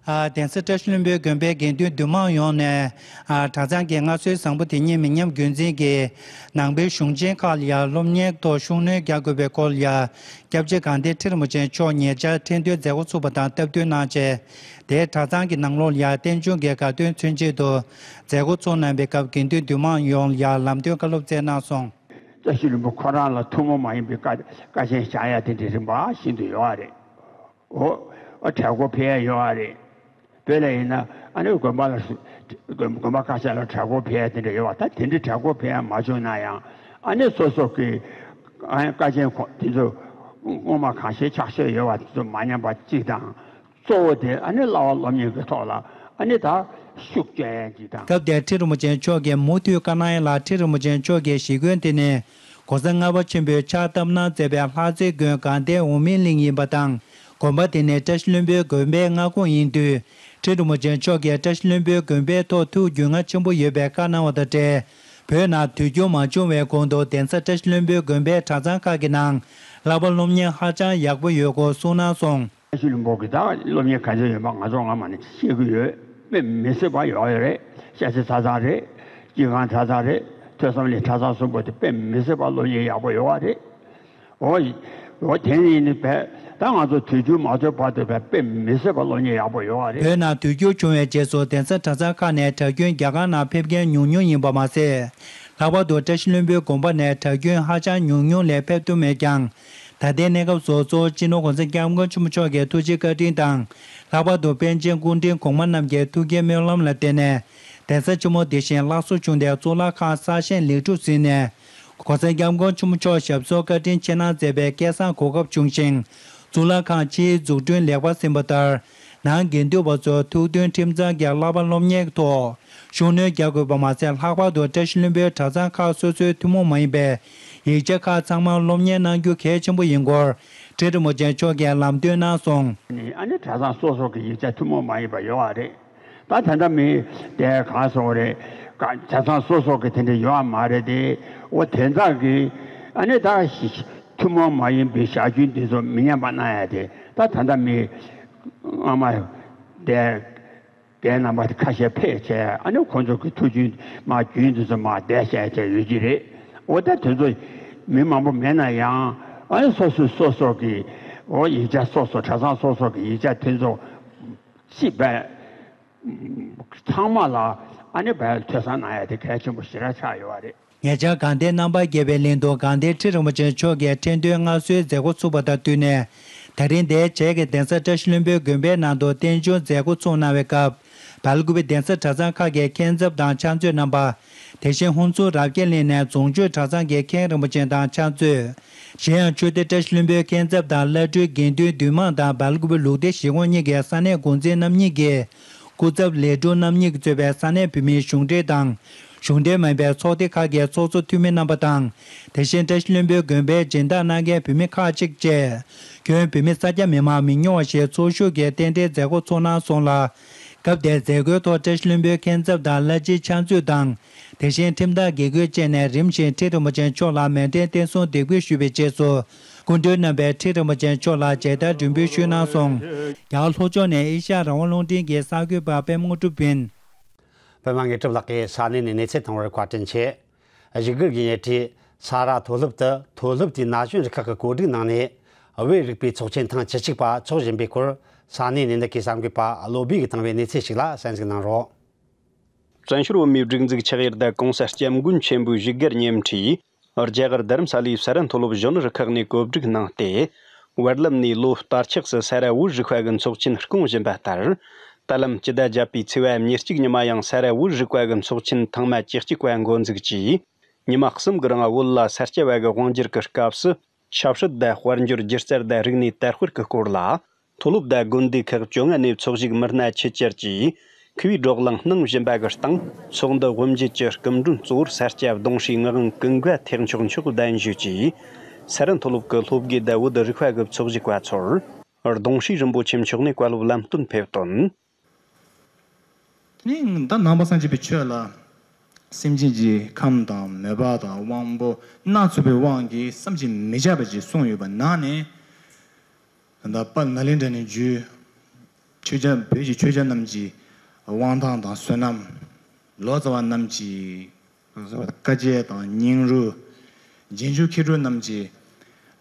ཨ། གདན་ས་བཀྲ་ཤིས་ལྷུན་པོའི་དགོན་པའི་དགེ་འདུན་འདུས་མང་ཡོངས་ནས། ཨ། གྲྭ་ཚང་གི་སྔར་སྲོལ་བཟང་པོ་དེ་ཉིད་མི་ཉམས་རྒྱུན་འཛིན་གྱིས། ནང་པའི་གཞུང་ཆེན་ཁག་ལ་ཡང་སློབ་གཉེར་ཐོག་ཤུགས་སྣོན་རྒྱག་དགོས་པའི་སྐོར་ལ་ཡང་། སྐྱབས་རྗེ་དགའ་ལྡན་ཁྲི་རིན་པོ་ཆེ་མཆོག་ཉེ་ཆར་ཁྲི་འདོན་མཛད་སྒོ་ཚུགས་པ་དང་སྟབས་བསྟུན་གནང་བྱས། དེའི་གྲྭ་ཚང་གི་ནང་ལོགས་ལ་ཡང་རྟེན་འབྱུང་གི་དགའ་སྟོན་མཚོན་ཆེད་དུ་མཛད་སྒོ་ཚོགས་གནང་བའི་སྐབས། དགེ་འདུན་འདུས་མང་ཡོངས་ལ་ཡང་ལམ་སྟོན་བཀའ་སློབ་སྩལ་གནང་སོང་། བཀྲ་ཤིས་ལྷུན་པོ་ཁོ་རང་ལ་ཐུན་མོང་མ་ཡིན་པའི་བཀའ་བཀའ་ཆེན་བཞག་ཡ་དེ་འདྲའི་རིམ་པ་ཤིན་ཏུ་ཡོད་རེད། འོ། ཨ། གྲལ་སྐོར་ཕེབས་ཡ་ཡོད་རེད། བོད་ལ་ཡིན་ན་ཨ་ནི་དགོན་པ་ལ་སུ། དགོན་དགོན་པ་ཁ་ཤས་ལ་གྲལ་སྐོར་ཕེབས་ཡ་དེ་འདྲ་ཡོད་པ། ད་དེ་འདྲའི་གྲལ་སྐོར་ཕེབས་ཡ་མ་བྱུང་ན་ཡང་ཨ་ནི་སོ་སོ་གི། ཨ། བཀའ་ཆེན་ཁོ་དེ་ཚོ་སྔོན་མ་གང་ཤེས་ཕྱག་ཤེས་ཡོད་པ་དེ་ཚོ་མ་ཉམས་པ་གཅིག་དང་། གཙོ་བོ་དེ་ཨ་ནི་བསླབ་པ་སློབ་གཉེར་གྱི་ཐོག་ལ་ཨ་ནི་ད་ཤུགས་བསྐྱོན་ཡ་གཅིག་དང་། སྐབས་དེར་ཁྲི་རིན་པོ་ཆེ་མཆོག་གིས་མུ་མཐུད་བཀའ་གནང་ཡ་ལ། ཁྲི་རིན་པོ་ཆེ་མཆོག་གི་ཞི་རྒོལ་དེ་ནི། ༸གོང་ས་ལྔ་པ་ཆེན་པོས་ཕྱག་བཏབ་གནང་མཛད་པའི་ལྷ་རྩེ་དགོན་དགའ་ལྡན་འོག་མིན་གླིང་ཡིན་པ་དང་། དགོན་པ་དེ་ནི་བཀྲ་ཤིས་ལྷུན་པོའི་དགོན་པའི་མངའ་ཁོངས་ཡིན་དུས། ཁྲི་རིན་པོ་ཆེ་མཆོག་གིས་བཀྲ་ཤིས་ལྷུན་པོའི་དགོན་པའི་ཐོག་ཐུགས་རྒྱུས་མངའ་ཆེན་པོ་ཡོད་པའི་བཀའ་གནང་བ་དང་འབྲེལ། བོད་ནང་དུས་འགྱུར་མ་བྱུང་བའི་གོང་དུ། གདན་ས་བཀྲ་ཤིས་ལྷུན་པོའི་དགོན་པའི་གྲྭ་ཚང་ཁག་གི་ནང་བསླབ་པ་སློབ་གཉེར་ཧ་ཅང་ཡག་པོ་ཡོད་སྐོར་གསུངས་གནང་སོང་། བཀྲ་ཤིས་ལྷུན་པོ་གི་ད་སློབ་གཉེར་ག་ཚོད་ཡོད་པ་ང་ཚོ་སྔ་མ་ནས་ཤེས་ཀྱི་ཡོད། དཔེ་མི་སྲིད་པ་ཡོད་ཡོད་རེད། ཤར་རྩེ་གྲྭ་ཚང་རེད། སྐྱིད་སྒང་གྲྭ་ཚང་རེད། ཐོས་བསམ་གླིང་གྲྭ་ཚང་གསུམ་པོ་དེ་དཔེ་མི་སྲིད་པ་སློབ་གཉེར་ཡག་པོ་ཡོད་པ་རེད། འོ། འོ་དེ་ཡིན་ནི་བས་ད་ང་ཚོ་དུས་འགྱུར་མ་ཐོན་བར་དུ་བས་དཔེ་མི་སྲིད་པ་སློབ་གཉེར་ཡག་པོ་ཡོད་པ་རེད། བོད་ནང་དུས་འགྱུར་བྱུང་བའི་རྗེས་སུ་གདན་ས་གྲྭ་ཚང་ཁག་ནས་གྲྭ་རྒྱུན་རྒྱ་གར་ནང་ཕེབས་མཁན་ཉུང་ཉུང་ཡིན་པ་མ་ཟད། ལྷག་པར་དུ་བཀྲ་ཤིས་ལྷུན་པོའི་དགོན་པ་ནས་གྲྭ་རྒྱུན་ཧ་ཅང་ཉུང་ཉུང་ལས་ཕེབས་ཐུབ་མེད་ཀྱང་། ད་ལྟའི་གནས་སྐབས་སུ་གཙོ་བོ་སྤྱི་ནོར་༸གོང་ས་༸སྐྱབས་མགོན་ཆེན་པོ་མཆོག་གི་ཐུགས་རྗེ་བཀའ་དྲིན་དང་། ལྷག་པར་དུ་པཎ་ཆེན་སྐུ་ཕྲེང་གོང་མ་རྣམས་ཀྱི་ཐུགས་བསྐྱེད་སྨོན་ལམ་ལ་བརྟེན་ནས། གདན་ས་ཆེན་མོ་འདི་བཞིན་ལྷག་བསམ་ཆུང་བའི་གཙུག་ལག་ཁང་གསར་བཞེངས་ལེགས་གྲུབ་ཟིན་ནས། གོང་ས་སྐྱབས་མགོན་ཆེན་པོ་མཆོག་ཞབས་སོར་བཀའ་དྲིན་ཆེ་གནང་མཛད་པའི་སྐལ་བཟང་གོ་སྐབས་བྱུང་ཞིང་། གཙུག་ལག་ཁང་ཕྱིའི་འཛུགས་སྐྲུན་ལེགས་པར་ཟིན་པ་ལྟར། ནང་དགེ་འདུན་པ་ཚོ་ཐུགས་མཐུན་ཁྲིམས་གཙང་གི་བསླབ་པ་སློབ་གཉེར་གྱི་ཐོག་ཤུགས་སྣོན་རྒྱག་དགོས་པ་མ་ཟད། ལྷག་པར་དུ་བཀྲ་ཤིས་ལྷུན་པོའི་གྲྭ་ཚང་ཁག་སོ་སོའི་ཐུན་མོང་མ་ཡིན་པའི་ཡིག་ཆ་ཁག་ཚང་མ་སློབ་གཉེར་གནང་རྒྱུ་གལ་ཆེན་པོ་ཡིན་སྐོར། ཁྲི་རིན་པོ་ཆེ་མཆོག་གིས་ལམ་སྟོན་གནང་སོང་། ནི་ཨ་ནི་གྲྭ་ཚང་སོ་སོ་གི་ཡིག་ཆ་ཐུན་མོང་མ་ཡིན་པ་ཡོད་པ་རེད། ད་ད་ལྟ་མི་དེ་གང་སོང་རེད། ག་གྲྭ་ཚང་སོ་སོ་གི་དེ་འདྲ་ཡོད་པ་མ་རེད་དེ། འོ་དེ་དག་གི་ཨ་ནི་ད་ཐུན་མོང་མ་ཡིན་པའི་ཞག་རྒྱུན་འདི་ཚོ་མི་ཉམས་པ་གནང་ཡ་དེ། ད་ད་ལྟ་མི་སྔ་མ་དེ་རྒན་རྣམ་པ་ཁ་ཤས་ཕེབས་བྱས། ཨ་ནི་ཁོང་ཚོ་གི་ཐུགས་རྒྱུན་མ་རྒྱུན་དེ་ཚོ་མ་བསྡད་བྱས་བྱས་ཡོད་ཀྱི་རེད། འོ་ད་དེ་ཚོ་མི་མང་པོ་མེད་ན་ཡང་། ཨ་ནི་སོ་སོས་སོ་སོ་གི་འོ་ཡིག་ཆ་སོ་སོ། གྲྭ་ཚང་སོ་སོ་གི་ཡིག་ཆ་དེ་ཚོ་ཅིག་བས་ཚང་མ་ལ་ཨ་ནི་བས་ཐོས་བསམ་གནང་ཡ་དེ་གལ་ཆེན་པོ་ཞེ་དྲག་ཆགས་ཡོད་པ་རེད། ཉེ་ཆར་དགའ་ལྡན་རྣམ་པར་རྒྱལ་བའི་གླིང་དུ་དགའ་ལྡན་ཁྲི་རིན་པོ་ཆེ་མཆོག་གིས་ཁྲི་འདོན་མངའ་གསོལ་མཛད་སྒོ་ཚུགས་པ་དང་བསྟུན་ནས། ད་རིང་འདིའི་བྱེས་ཀྱི་གདན་ས་བཀྲ་ཤིས་ལྷུན་པོའི་དགོན་པའི་ནང་དུ་རྟེན་འབྱུང་མཛད་སྒོ་ཚུགས་གནང་བའི་སྐབས། སྦེལ་ཀུ་པེ་གདན་ས་གྲྭ་ཚང་ཁག་གི་མཁན་ཚབ་དང་ཕྱག་མཛོད་རྣམ་པ། དེ་བཞིན་ཧུན་སུར་རབ་རྒྱས་གླིང་ནས་རྫོང་ཆོས་གྲྭ་ཚང་གི་མཁན་རིན་པོ་ཆེ་དང་ཕྱག་མཛོད། གཞན་ཡང་ཆོས་སྡེ་བཀྲ་ཤིས་ལྷུན་པོའི་མཁན་ཚབ་དང་བླ་སྤྲུལ་དགེ་འདུན་འདུས་མང་དང་། སྦེལ་ཀུ་པེ་ལུགས་བདེ་གཞིས་ཁོངས་གཉིས་ཀྱི་ས་གནས་འགོ་འཛིན་རྣམ་གཉིས་ཀྱི་སྐུ་ཚབ་ལས་དྲུང་རྣམ་གཉིས་ཀྱིས་གཙོས་པའི་ས་གནས་བོད་མིའི་གཞུང་འབྲེལ་དང་། གཞུང་འབྲེལ་མ་ཡིན་པའི་ཚོགས་སྡེ་ཁག་གི་ཚོགས་གཙོ་འཐུས་མི་རྣམ་པ་དང་། དེ་བཞིན་བཀྲ་ཤིས་ལྷུན་པོའི་དགོན་པའི་སྦྱིན་བདག་གནང་མཁན་བོད་མི་ཁག་ཅིག་བཅས། ཁྱོན་བོད་མི་གསར་རྒྱ་མི་མང་མི་ཉུང་བ་ཞིག་ཚོགས་ཞུགས་ཀྱིས་རྟེན་འབྲེལ་མཛད་སྒོ་ཚུགས་གནང་སོང་ལ། སྐབས་དེར་མཛད་སྒོའི་ཐོག་བཀྲ་ཤིས་ལྷུན་པོའི་མཁན་ཚབ་དང་བླ་སྤྱིའི་ཕྱག་མཛོད་དང་། དེ་བཞིན་ཁྲིམས་བདག་དགེ་བསྐོས་བཅས་ནས་རིམ་བཞིན་ཁྲི་རིན་པོ་ཆེ་མཆོག་ལ་མཎྜལ་རྟེན་གསུམ་འདེགས་འབུལ་ཞུས་པའི་རྗེས་སུ། སྐུ་མགྲོན་རྣམ་པས་ཁྲི་རིན་པོ་ཆེ་མཆོག་ལ་མཇལ་དར་སྒྲེང་འབུལ་ཞུས་གནང་སོང་། རྒྱ་གར་ལྷོ་ཕྱོགས་ནས་ཨེ་ཤ་ཡ་རང་དབང་རླུང་འཕྲིན་གྱི་གསར་འགོད་པ་པད་མ་དངོས་གྲུབ་ཡིན། པད་མ་དངོས་གྲུབ་ལགས་ཀྱིས་ས་གནས་ནས་གནས་ཚུལ་བཏང་བར་བཀའ་དྲིན་ཆེ། བཞུགས་སྒར་གྱི་ཉེ་འཁྲིས་ས་རཱ་མཐོ་སློབ་ཏུ་མཐོ་སློབ་དེའི་ན་གཞོན་རུ་ཁག་གི་གོ་སྒྲིག་གནང་ནས། བོད་རིག་པའི་ཚོགས་ཆེན་ཐེངས་བཅུ་གཅིག་པ་འཚོགས་བཞིན་པའི་སྐོར། ས་གནས་ནས་འདི་གའི་གསར་འགོད་པ་བློ་བྷེ་གིས་བཏང་བའི་གནས་ཚུལ་ཞིག་ལ་གསན་གཟིགས་གནང་རོགས། བཙན་བྱོལ་བོད་མིའི་སྒྲིག་འཛུགས་ཆགས་ཡུལ་དང་གོང་ས་སྐྱབས་མགོན་ཆེན་པོའི་བཞུགས་སྒར་ཉེ་འཁྲིས་རྒྱ་གར་རྡ་རམ་ས་ལའི་ས་རཱ་མཐོ་སློབ་གཞོན་ནུ་རུ་ཁག་ནས་གོ་སྒྲིག་གནང་སྟེ། བར་ལམ་ནས་ལོ་བསྟར་ཆགས་སུ་ས་རཱ་བོད་རིག་པ་གི་ཚོགས་ཆེན་སྐོང་བཞིན་པ་ལྟར། ད་ལམ་སྤྱི་ཟླ་བརྒྱད་པའི་ཚེས་པ་ཉེར་གཅིག་ཉི་མ་ཡང་ས་རཱ་བོད་རིག་པ་གི་ཚོགས་ཆེན་ཐེངས་མ་བཅུ་གཅིག་པ་འགོ་འཛུགས་ཀྱིས། ཉི་མ་གསུམ་གྱི་རིང་བོད་ལ་ས་སྐྱ་བ་གི་དབང་སྒྱུར་གྱི་སྐབས་སུ། ཆབ་སྲིད་དང་དཔལ་འབྱོར། སྒྱུ་རྩལ་དང་རིག་གནས་དར་སྤེལ་གྱི་སྐོར་ལ། མཐོ་སློབ་དང་དགོན་སྡེ་ཁག་བཅོ་ལྔ་ནས་ཚོགས་ཞུགས་མི་སྣ་ཆེད་བཅར་གྱིས། མཁས་པའི་བགྲོ་གླེང་གནང་བཞིན་པ་གི་སྟེང་། ཚོགས་འདུ་དབུ་འབྱེད་ཀྱི་སྐུ་མགྲོན་གཙོ་བོར་ས་སྐྱ་གདུང་ཧྲི་ངག་དབང་ཀུན་དགའ་ཐེག་མཆོག་མཆོག་གདན་ཞུས་ཀྱིས། ས་རཱ་མཐོ་སློབ་ཀྱི་སློབ་དགེ་དང་བོད་རིག་པ་གི་ཚོགས་ཞུགས་པ་ཚོར། གདུང་ཧྲི་རིན་པོ་ཆེ་མཆོག་ནས་བཀའ་སློབ་ལམ་སྟོན་ཕེབས་དོན། དེ་ནས་ད་ནང་པ་སངས་རྒྱས་པའི་ཆོས་ལ། སེམས་ཅན་གྱི་ཁམས་དང་མོས་པ་དང་དབང་པོ་སྣ་ཚོགས་པའི་དབང་གིས་བསམ་གྱིས་མི་ཁྱབ་པ་ཅིག་གསུངས་ཡོད་པ་ནང་ནས། ད་དཔལ་ནཱ་ལེནྡྲ་ནས་བརྒྱུད། ཆོས་རྒྱལ་བོད་ཀྱི་ཆོས་རྒྱལ་རྣམས་ཀྱི་དབང་ཐང་དང་བསོད་ནམས། ལོ་ཙཱ་བ་རྣམས་ཀྱི་བཀའ་རྒྱ་དང་སྙིང་རུས། རྗེས་འཇུག་མཁས་གྲུབ་རྣམས་ཀྱི་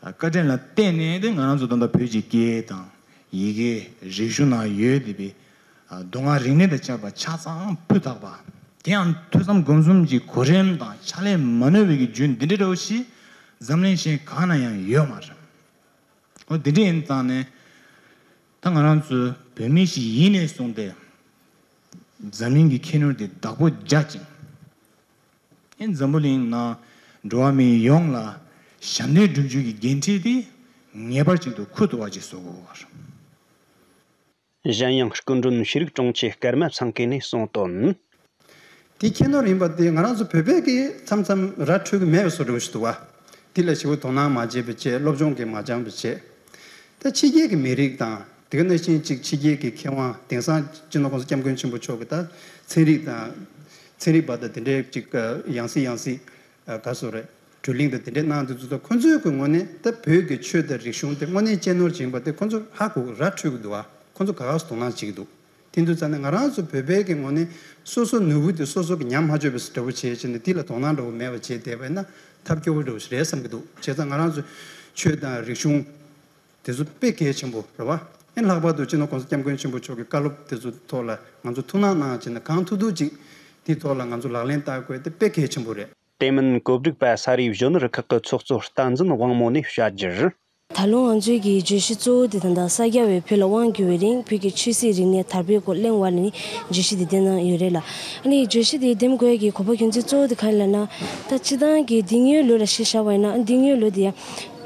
བཀའ་དྲིན་ལ་བརྟེན་ནས། དེ་ང་རང་ཚོ་ད་ལྟ་བོད་ཀྱི་སྐད་དང་ཡི་གེ། རིག་གཞུང་ནང་ཡོད་བསྡད་པའི་མདོ་སྔགས་རིག་གནས་དང་བཅས་པ་ཆ་ཚང་སྤུས་དག་པ། དེ་ཡང་ཐོས་བསམ་སྒོམ་གསུམ་གྱི་གོ་རིམ་དང་ཕྱག་ལས་མ་ནོར་བའི་གི་རྒྱུན་འདི་འདྲ་འདྲ་བོ་ཞིག་འཛམ་གླིང་གཞན་གང་ན་ཡང་ཡོད་མ་རེད། འོ་དེ་འདྲ་ཡིན་ཙང་ནས། ད་ང་རང་ཚོ་བོད་མི་ཞིག་ཡིན་ནས་བཟུང་སྟེ། འཛམ་གླིང་གི་ཁྱད་ནོར་དེ་བདག་པོ་རྒྱག་ཅིང་། ཨེ་འཛམ་བུ་གླིང་ནང་འགྲོ་བ་མི་ཡོངས་ལ་ཞབས་འདེགས་སྒྲུབ་རྒྱུ་གི་འགན་འཁྲི་དེ་ངེས་པར་ཅན་དུ་འཁུར་ཐུབ་པ་ཅིག་བཟོ་དགོས་པ་རེད། གཞན་ཡང་སྐུ་མགྲོན་ཤེས་རིག་དྲུང་ཆེ་ཀརྨ་ཚང་སྐྱིད་ནས་གསུངས་དོན། དེ་ཁྱད་ནོར་ཡིན་པ་དེ་ང་རང་ཚོ་བོད་པས་ཀྱིས་མཚམས་མཚམས་ར་འཕྲོད་ཀྱི་མེད་པའི་བཟོ་འདྲ་བོ་ཞིག་འདུག་བ། དེ་ལ་ཞེ་པོ་དོ་སྣང་མ་བྱས་པ་བྱས། སློབ་སྦྱོང་གིས་མ་སྦྱངས་པ་བྱས། ད་ཕྱི་རྒྱལ་གྱི་མི་རིགས་དང་། དེ་ག་ནང་བཞིན་ཅིག་ཕྱི་རྒྱལ་གྱི་མཁས་དབང་། དེང་སང་སྤྱི་ནོར་༸གོང་ས་༸སྐྱབས་མགོན་ཆེན་པོ་མཆོག་གིས་ད་ཚན་རིག་དང་། ཚན་རིག་པ་དང་དེ་འདྲའི་ཅིག་ཡང་སྲིད་ཡང་སྲིད། ག་སོ་རེད། བགྲོ་གླེང་དང་དེ་འདྲས་གནང་དུས་ཚོད་ཁོ་ཚོའི་གི་ངོས་ནས་ད་བོད་ཀྱི་ཆོས་དང་རིག་གཞུང་དེ་དངོས་གནས་གཅེས་ནོར་བྱེད་པ་དེ་ཁོ་ཚོ་ཧ་གོ་གི་ར་འཕྲོད་ཀྱི་འདུག་ཨ། ཁོ་ཚོ་ག་ག་སུ་དོ་སྣང་བྱེད་ཀྱི་འདུག་དེ་འདུག་ཙང་ནས་ང་རང་ཚོ་བོད་པའི་གི་ངོས་ནས་སོ་སོ་ནོར་བུ་དེ་སོ་སོ་གི་ཉམས་མ་བཅོས་པའི་འདྲ་བོ་བྱས་བྱས་ནས། དེ་ལ་དོ་སྣང་འདྲ་བོ་མེད་པ་བྱས་བསྡད་པ་ཡིན་ན་ཐབས་སྐྱོ་བོ་འདྲ་བོ་ཞིག་རེད་བསམ་གྱི་འདུག་བྱས་ཙང་ང་རང་ཚོ་ཆོས་དང་རིག་གཞུང་དེ་ཚོ་དཔེ་གལ་ཆེན་པོ་རེད་བ། ཨེ་ལྷག་པར་དུ་སྤྱི་ནོར་༸གོང་ས་༸སྐྱབས་མགོན་ཆེན་པོ་མཆོག་གི་བཀའ་སློབ་དེ་ཚོ་ཐོག་ལ་ང་ཚོ་ཐུགས་སྣང་གནང་བྱས་ནས། གང་ཐུབ་ཐུབ་ཅིག་དེའི་ཐོག་ལ་ང་ཚོ་ལག་ལེན་བསྟར་དགོས་དེ་དཔེ་གལ་ཆེན་པོ་རེད། དེ་མིན་གོ་སྒྲིག་པ་ས་རཱའི་གཞོན་ནུ་རུ་ཁག་གི་ཚོགས་གཙོ་བསྟན་འཛིན་དབང་མོ་ནས་བཤད་རྒྱུར། ད་ལོ་ང་ཚོའི་གི་བརྗོད་གཞི་གཙོ་བོ་དེ་ད་ལྟ་ས་སྐྱ་བས་བོད་ལ་དབང་བསྒྱུར་བའི་རིང་བོད་ཀྱི་ཆོས་སྲིད་རིག་གནས་དར་སྤེལ་སྐོར་གླེང་བ་ནི་བརྗོད་གཞི་དེ་འདེམས་གནང་ཡོད་རེད་ལ། ཨ་ནི་བརྗོད་གཞི་དེ་འདེམས་དགོས་ཀྱི་གོ་བ་རྒྱུ་མཚན་གཙོ་བོ་དེ་གང་ཡིན་ལབ་ན། ད་སྤྱི་བཏང་གི་འདི་སྔོན་ལོ་ལ་གཞི་བཞག་པ་ཡིན་ན། ཨ་འདི་སྔོན་ལོ་དེ་ཡང་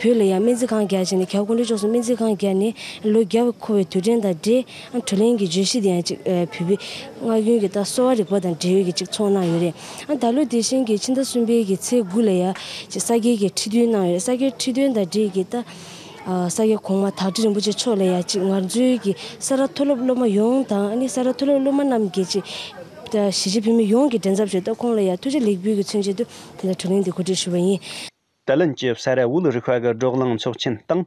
བོད་ལ་ཡང་སྨན་རྩིས་ཁང་བརྒྱབ་བྱས་ནས། རྒྱལ་བ་སྐུ་ཕྲེང་བཅུ་གསུམ་སྨན་རྩིས་ཁང་བརྒྱབ་ནས་ལོ་བརྒྱ་འཁོར་བའི་དུས་དྲན་དང་འབྲེལ་བགྲོ་གླེང་གི་བརྗོད་གཞི་དེ་ཡང་ཅིག་བོད་པའི་སྔར་རྒྱུན་གྱི་ད་གསོ་བ་རིག་པ་དང་འབྲེལ་ཡོད་ཀྱི་ཅིག་ཚོགས་གནང་ཡོད་རེད། ཨ་ད་ལོ་དེ་བཞིན་གྱི་ཕྱི་ཟླ་གསུམ་པའི་གི་ཚེས་དགུ་ལ་ཡང་ཅིག་ས་སྐྱའི་གི་ཁྲི་འདོན་གནང་ཡོད་རེད། ས་སྐྱའི་ཁྲི་འདོན་དང་འབྲེལ་གྱི་ད་ས་སྐྱ་གོང་མ་དྭགས་ཁྲི་རིན་པོ་ཆེ་མཆོག་ལ་ཡང་ཅིག་ང་ཚོའི་གི་ས་རཱ་མཐོ་སློབ་སློབ་མ་ཡོངས་དང་། ཨ་ནི་ས་རཱ་མཐོ་སློབ་སློབ་མ་རྣམས་ཀྱིས་ཅིག་ད་གཞིས་བྱེས་བོད་མི་ཡོངས་ཀྱི་མགྲིན་ཚབ་ཞུས་ཏེ་ཁོང་ལ་ཡང་ཐུགས་རྗེ་ལེགས་འབུལ་གྱི་མཚོན་བྱེད་དུ་ད་ལྟ་བགྲོ་གླེང་འདི་གོ་སྒྲིག་ཞུས་པ་ཡིན། དེ་ལན་གྱི་ས་རཱ་བོད་རིག་པ་གི་བགྲོ་གླེང་ཚོགས་ཆེན་སྟེང་།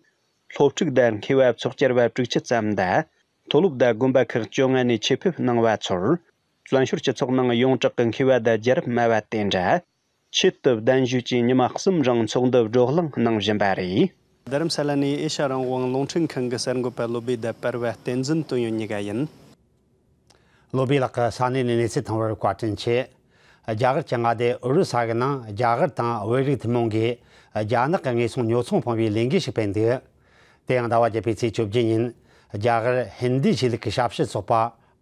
སློབ་ཕྲུག་དང་མཁས་པ་ཚོགས་བཅར་བ་དྲུག་ཅུ་ཙམ་དང་། མཐོ་སློབ་དང་དགོན་པ་ཁག་བཅོ་ལྔ་ནས་ཆེད་ཕེབས་གནང་བ་ཚོར། བཙན་བྱོལ་སྤྱི་ཚོགས་ནང་ཡོངས་གྲགས་ཀྱི་མཁས་པ་དང་རྒྱལ་རབས་སྨྲ་བ་དེ་འདྲ་ཆེད་དུ་གདན་ཞུས་ཀྱིས་ཉི་མ་གསུམ་རིང་ཚོགས་འདུ་བགྲོ་གླེང་གནང་བཞིན་པ་རེད། རྡ་རམ་ས་ལ་ནས་ཨེ་ཤ་རང་དབང་རླུང་འཕྲིན་ཁང་གི་གསར་འགོད་པ་བློ་བྷེ་དང་པར་བ་བསྟན་འཛིན་དོན་ཡོད་གཉིས་ཀ་ཡིན། བློ་བྷེ་ལགས་ཀྱིས་ས་གནས་ནས་གནས་ཚུལ་བཏང་བར་བཀའ་དྲིན་ཆེ། རྒྱ་གར་གྱི་མངའ་སྡེ་ཨོ་རི་ས་གི་ནང་རྒྱ་གར་དང་བོད་རིགས་ཐུན་མོང་གིས་རྒྱ་ནག་གི་དངོས་ཟོག་ཉོ་ཚོང་སྤོང་བའི་ལས་འགུལ་ཞིག་སྤེལ་འདུག་དེ་ཡང་ཟླ་བ་བརྒྱད་པའི་ཚེས་བཅོ་བརྒྱད་ཉིན། རྒྱ་གར་ཧིན་དི་ཆོས་ལུགས་ཀྱི་ཞབས་ཞུ་ཚོགས་པ་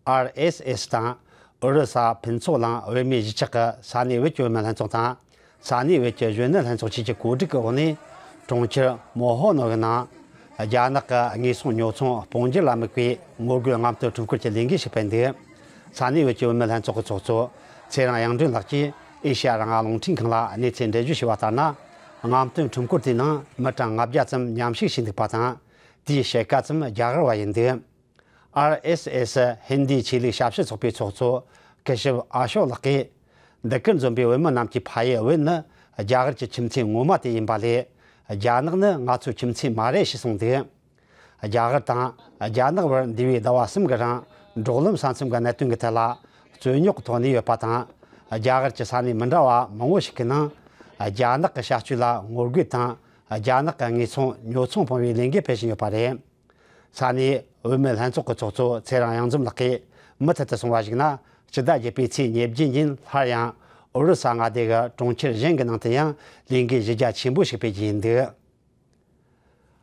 ཨར་ཨེས་ཨེས་དང་། ཨོ་རི་ས་ཕུན་ཚོགས་གླིང་བོད་མིའི་གཞིས་ཆགས་ཀྱི་ས་གནས་བོད་ཀྱི་བུད་མེད་ལྷན་ཚོགས་དང་། ས་གནས་བོད་ཀྱི་གཞོན་ནུ་ལྷན་ཚོགས་བཅས་ཀྱི་གོ་སྒྲིག་གི་འོག་ནས། གྲོང་ཁྱེར་མོ་ཧོ་ནོ་གི་ནང་། རྒྱ་ནག་གི་དངོས་ཟོག་ཉོ་ཚོང་སྤོང་སྒྱུར་ལ་དམིགས་པའི་ངོ་རྒོལ་རྔམ་སྟོན་ཁྲོམ་སྐོར་གྱི་ལས་འགུལ་ཞིག་སྤེལ་འདུག་ས་གནས་བོད་ཀྱི་བུད་མེད་ལྷན་ཚོགས་ཀྱི་ཚོགས་གཙོ་ཚེ་རིང་དབྱངས་སྒྲོན་ལགས་ཀྱིས་ཨེ་ཤེ་ཡ་རང་དབང་རླུང་འཕྲིན་ཁང་ལ་གནས་ཚུལ་འགྲེལ་བརྗོད་བྱས་པ་ལྟར་ན། རྔམ་སྟོན་ཁྲོམ་སྐོར་དེའི་ནང་མི་གྲངས་ལྔ་བརྒྱ་ཙམ་མཉམ་ཞུགས་བྱས་འདུག་པ་དང་། དེའི་ཕྱེད་ཀ་ཙམ་རྒྱ་གར་བ་ཡིན་འདུག་ཨར་ཨེས་ཨེས་ཧིན་དིའི་ཆོས་ལུགས་ཞབས་ཞུ་ཚོགས་པའི་ཚོགས་གཙོ་ཀི་ཤབ་ཨ་ཤོ་ལགས་ཀྱིས། འདི་གར་འཛོམས་པའི་བོད་མི་རྣམས་ཀྱིས་ཕ་ཡུལ་བོད་ནི་རྒྱ་གར་གྱི་ཁྱིམ་མཚེས་ངོ་མ་དེ་ཡིན་པ་ལས། རྒྱ་ནག་ནི་ང་ཚོའི་ཁྱིམ་མཚེས་མ་རེད་ཞེས་གསུངས་འདུག་རྒྱ་གར་དང་རྒྱ་ནག་བར་འདས་པའི་ཟླ་བ་གསུམ་གྱི་རིང་འབྲོག་ལམ་ས་མཚམས་ཀྱི་གནད་དོན་གྱི་ཐད་ལ་རྩོད་རྙོག་ཐོག་གནས་ཡོད་པ་དང་། རྒྱ་གར་གྱི་ས་གནས་མི་འདྲ་བ་མང་བོ་ཞིག་གི་ནང་རྒྱ་ནག་གི་བྱ་སྤྱོད་ལ་ངོ་རྒོལ་དང་། རྒྱ་ནག་གི་དངོས་ཟོག་ཉོ་ཚོང་སྤོང་བའི་ལས་འགུལ་སྤེལ་བཞིན་ཡོད་པ་རེད། ས་གནས་བུད་མེད་ལྷན་ཚོགས་ཀྱི་ཚོགས་གཙོ་ཚེ་རིང་གཡང་འཛོམས་ལགས་ཀྱིས་མུ་མཐུད་དུ་གསུངས་པར་གཞིགས་ན། སྤྱི་ཟླ་བརྒྱད་པའི་ཚེས་ཉེར་བརྒྱད་ཉིན་སླར་ཡང་ཨོ་རི་ས་མངའ་སྡེ་གི་གྲོང་ཁྱེར་གཞན་གྱི་ནང་དུ་ཡང་ལས་འགུལ་གཞི་རྒྱ་ཆེན་པོ་ཞིག་སྤེལ་རྒྱུ་ཡིན་འདུག་